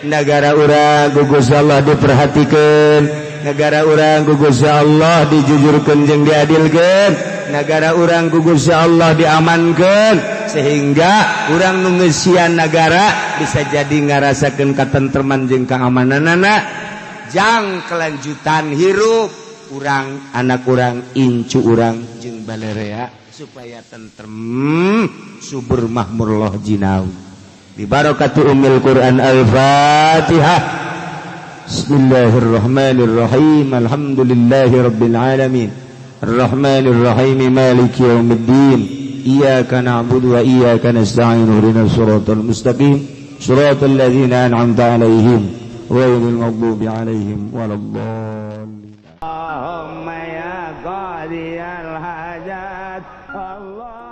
negara urang ku Gusti Allah diperhatikeun, negara urang ku Gusti Allah dijujurkeun jeung diadilkeun, negara urang ku Gusti Allah diamankeun sehingga urang nu ngeusian negara bisa jadi ngarasakeun katentreman jeung keamananana jang kelanjutan hirup urang, anak urang, incu urang jeung balerea supaya tentrem, subur, makmur loh jinawi. Bi barakati ummil Quran. Al-Fatihah. Bismillahirrahmanirrahim. Alhamdulillahi rabbil alamin. Arrahmanirrahim, maliki yaumiddin. Iyyaka na'budu wa iyyaka nasta'in. Ihdinas siratal mustaqim. Siratal ladzina an'amta 'alaihim ghairil maghdubi 'alaihim waladdallin. Allahumma ya qadiyal hajat. Allah.